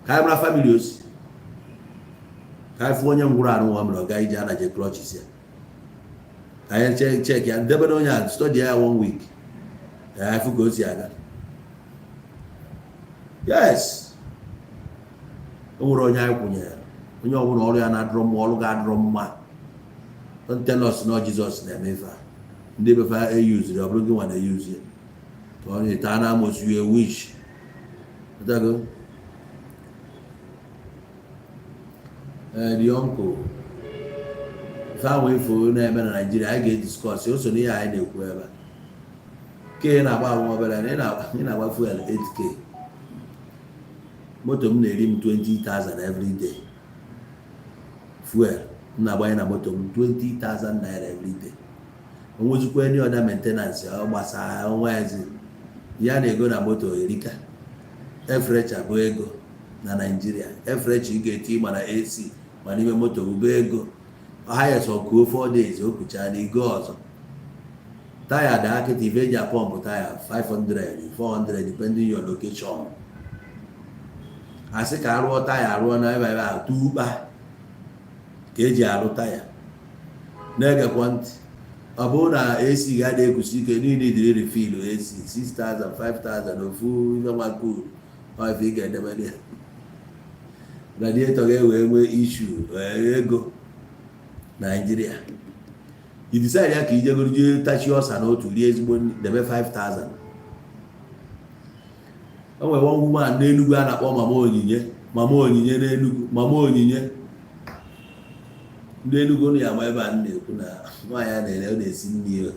ka anyị mara family osi, ka anyị fụ onye ngwụrụ anụ nwa mere ọ ga ije anaje clutches ya. Ka anyị check ya, debe na onye a, study ya one week, ka anyị fụ ka o si aga. Yes, o nwere onye anyị kwụnyere, onye ọbụla ọrụ ya na-adịrọ mma, ọrụ ga-adịrọ mma. Don't tell us na Jizọs na-eme ife a. Ndị befa eyuziri, ọ bụrụ gị nwa na-eyuzu ya ka ọ na-eta na amosu ya wish. Ọtago? Ee, the uncle, ife ahụ ifo na-eme na Naijiria, anyị ga-ediscuss. O so n'ihe anyị na-ekwu ebe a. Ke na-agba ahụ obere na ị na-agba fuel 8K, moto m na-eri m 20,000 every day. Fuel m na-agbanye na moto m, 20,000 naira every day. Onwezikwa any other maintenance ọ gbasara ọnwa ezi ya na-ego na moto erika. Efrecha bụ ego na Naijiria. Efrecha ị ga-eti ma na AC ma n'ime moto bụ ego. Highest ọkụo 4 days, o kuchaa na igo ọzọ. Taya daa kịta, ife eji apump taya, 500, 400, depending your location. Asị ka arụọ taya, arụọ na ebe ebe a tukpa ka eji arụ taya. Na-egekwa ntị, ọ bụrụ na AC ga-ada ekusi ike niile, dịrị refill AC, 6000, 5000 ofu ife nwa cool. Ọ ife ị ga-edebere ya, radiator ga-ewe nwee issue. Ego Naijiria, i decide ya ka ijegoro jee tachi ọsa n'otu rie ezigbo nri, debe 5000. O nwere one woman n'Enugu a na-akpọ Mama Onyinye, Mama Onyinye n'Enugu, Mama Onyinye. Ndị Enugu nụ ya ma ebe a m na-ekwu na nwaanyị a na-ere, ọ na-esi nri o.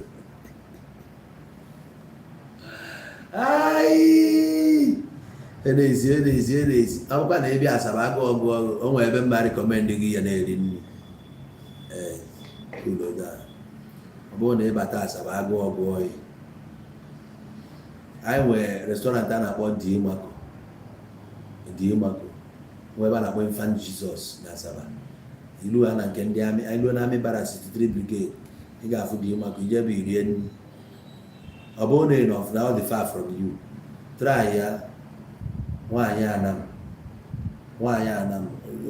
Ai! Ọ na-esi, ọ na-esi, ọ na-esi. Ọ bụkwa na ịbịa Asaba, agụ ọgụ ọgụ, o nwere ebe mma recommend gị ya na-eri nri. Ee, ụlọ ga ọ bụrụ na ịbata Asaba, agụ ọgụ oyi, anyị nwere restaurant a na-akpọ Dimaco, Dimaco nwee ebe a na-akpọ Infant Jesus na Asaba. Ilu ha na nke ndị amị, anyị luo na Army Barracks, 63 Brigade, ị ga-afụ Dimaco. Ije ebe irie nri. Ọ bụrụ na ị nọ na ọ dị far from you, try ya. Nwaanyị anam, nwaanyị anam,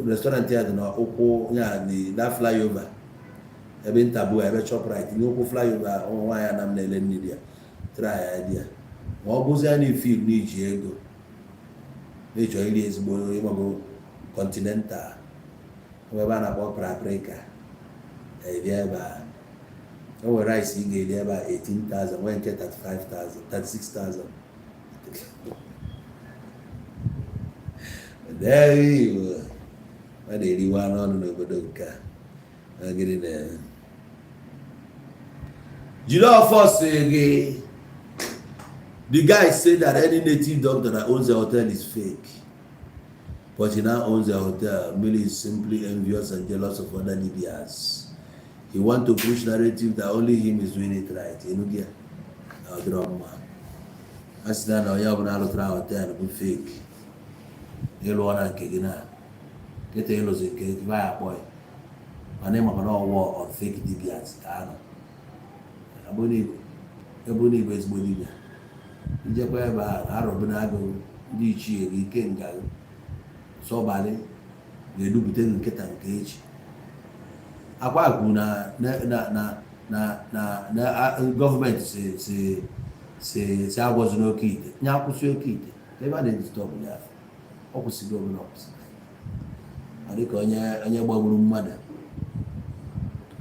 restaurant ya dị n'ụkwụ ya na flyover ebe ntabu, ebe Shoprite, n'ụkwụ flyover. Nwaanyị anam na-ele nri dị ya, try ya dị ya. Ma ọ bụzie na ifil na iji ego na ịchọ iri ezigbo ịgbago continental, ebe a na-akpọ Paprika, eri ebe a, o nwere rice ị ga-eri ebe a 18,000, nwee nke 35,000, 36,000. Igbo a na-eriwa anụ ọnụ n'obodo nke a. Gịnị na-eme? Jiri ọfọ si gị. The guy said that any native doctor that owns a hotel is fake, but he now owns a hotel. Millie is simply envious and jealous of other Libyans. He want to push narrative that only him is doing it right. Ịnụgị ya? Ọ dịrọ mma. A sị na onye ọbụla rụtara hotel bụ fake. Ịlụọ na nke gị na kịta, ịlụzi nke gị ya akpọ ya, mana ịmakwa na ọwụwa on fake dibias ka a nọ. Ebe na igbo ezigbo dibịa, ijekwa ebe a arọbụ na agụ ndị ichie gị ike nga gị sọbalị ga-edupụta gị nkịta nke echi. Akwa kwuru na na na na na na gọọmenti si agwọzi n'oke ite nye akwụsị oke ite ebe a na-edisturb ya. Ọ kwụsịgo ọbụla, ọ kwụsị. Ọ dịka onye gbagburu mmadụ.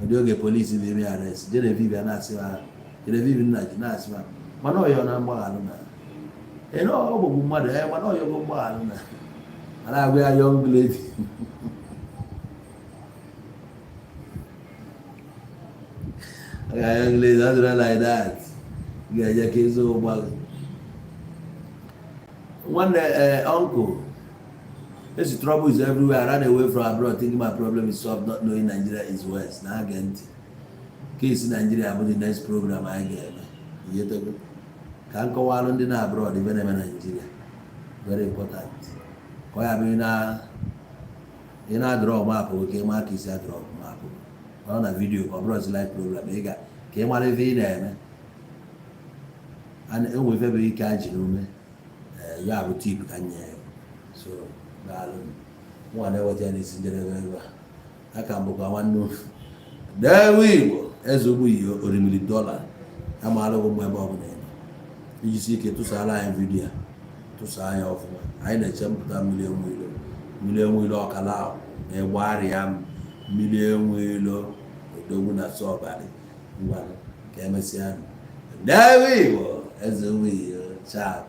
Ụdị oge polisi na-eme arrest, Genevieve na-asị ha, Genevieve nna ji na-asị ha, mana ọyọ na mgbaghalụ na ene ọ gbogbu mmadụ ya, mana ọyọgo mgbaghalụ na a na-agwa ya young lady. Young lady, ọ dịrọ like that. Ga-eje ka ịzụ ụgba gị. Nwanne, uncle esi, trouble is everywhere. I ran away from abroad thinking my problem is solved, not knowing Nigeria is worse. Na-age ntị, case Nigeria bụ the next program anyị ga-eme. Ihetego ka m kọwalụ ndị na abroad ife na-eme na Nigeria, very important, ka ọ ya bụ ị na-adrọ map, oke ma ka isi adrọ map ọ na video, ka ọ bụrụ live program ị ga ka ị mara ife ị na-eme. Enwe ife bụ ike a ji n'ume ya bụ tip ka nye ya. So daalụ, nwa na-eweta ya n'isi njedebe ebe a. Aka m bụkwa nwanne unu dewe Igbo, eze ugbu iyo orimiri dọla amalụghị m. Ebe ọ bụla ị nọ, ijisi ike tụsara anyị video a, tụsaa ya ọfụma. Anyị na-eche mpụta mmiri enwe ilo, mmiri enwe ilo ọkala ahụ na-egbe arịa m, mmiri enwe ilo odogwu na sọbalị. Ngwanụ, ka emesịa nụ. Dewe Igbo, eze ugbu iyo chap.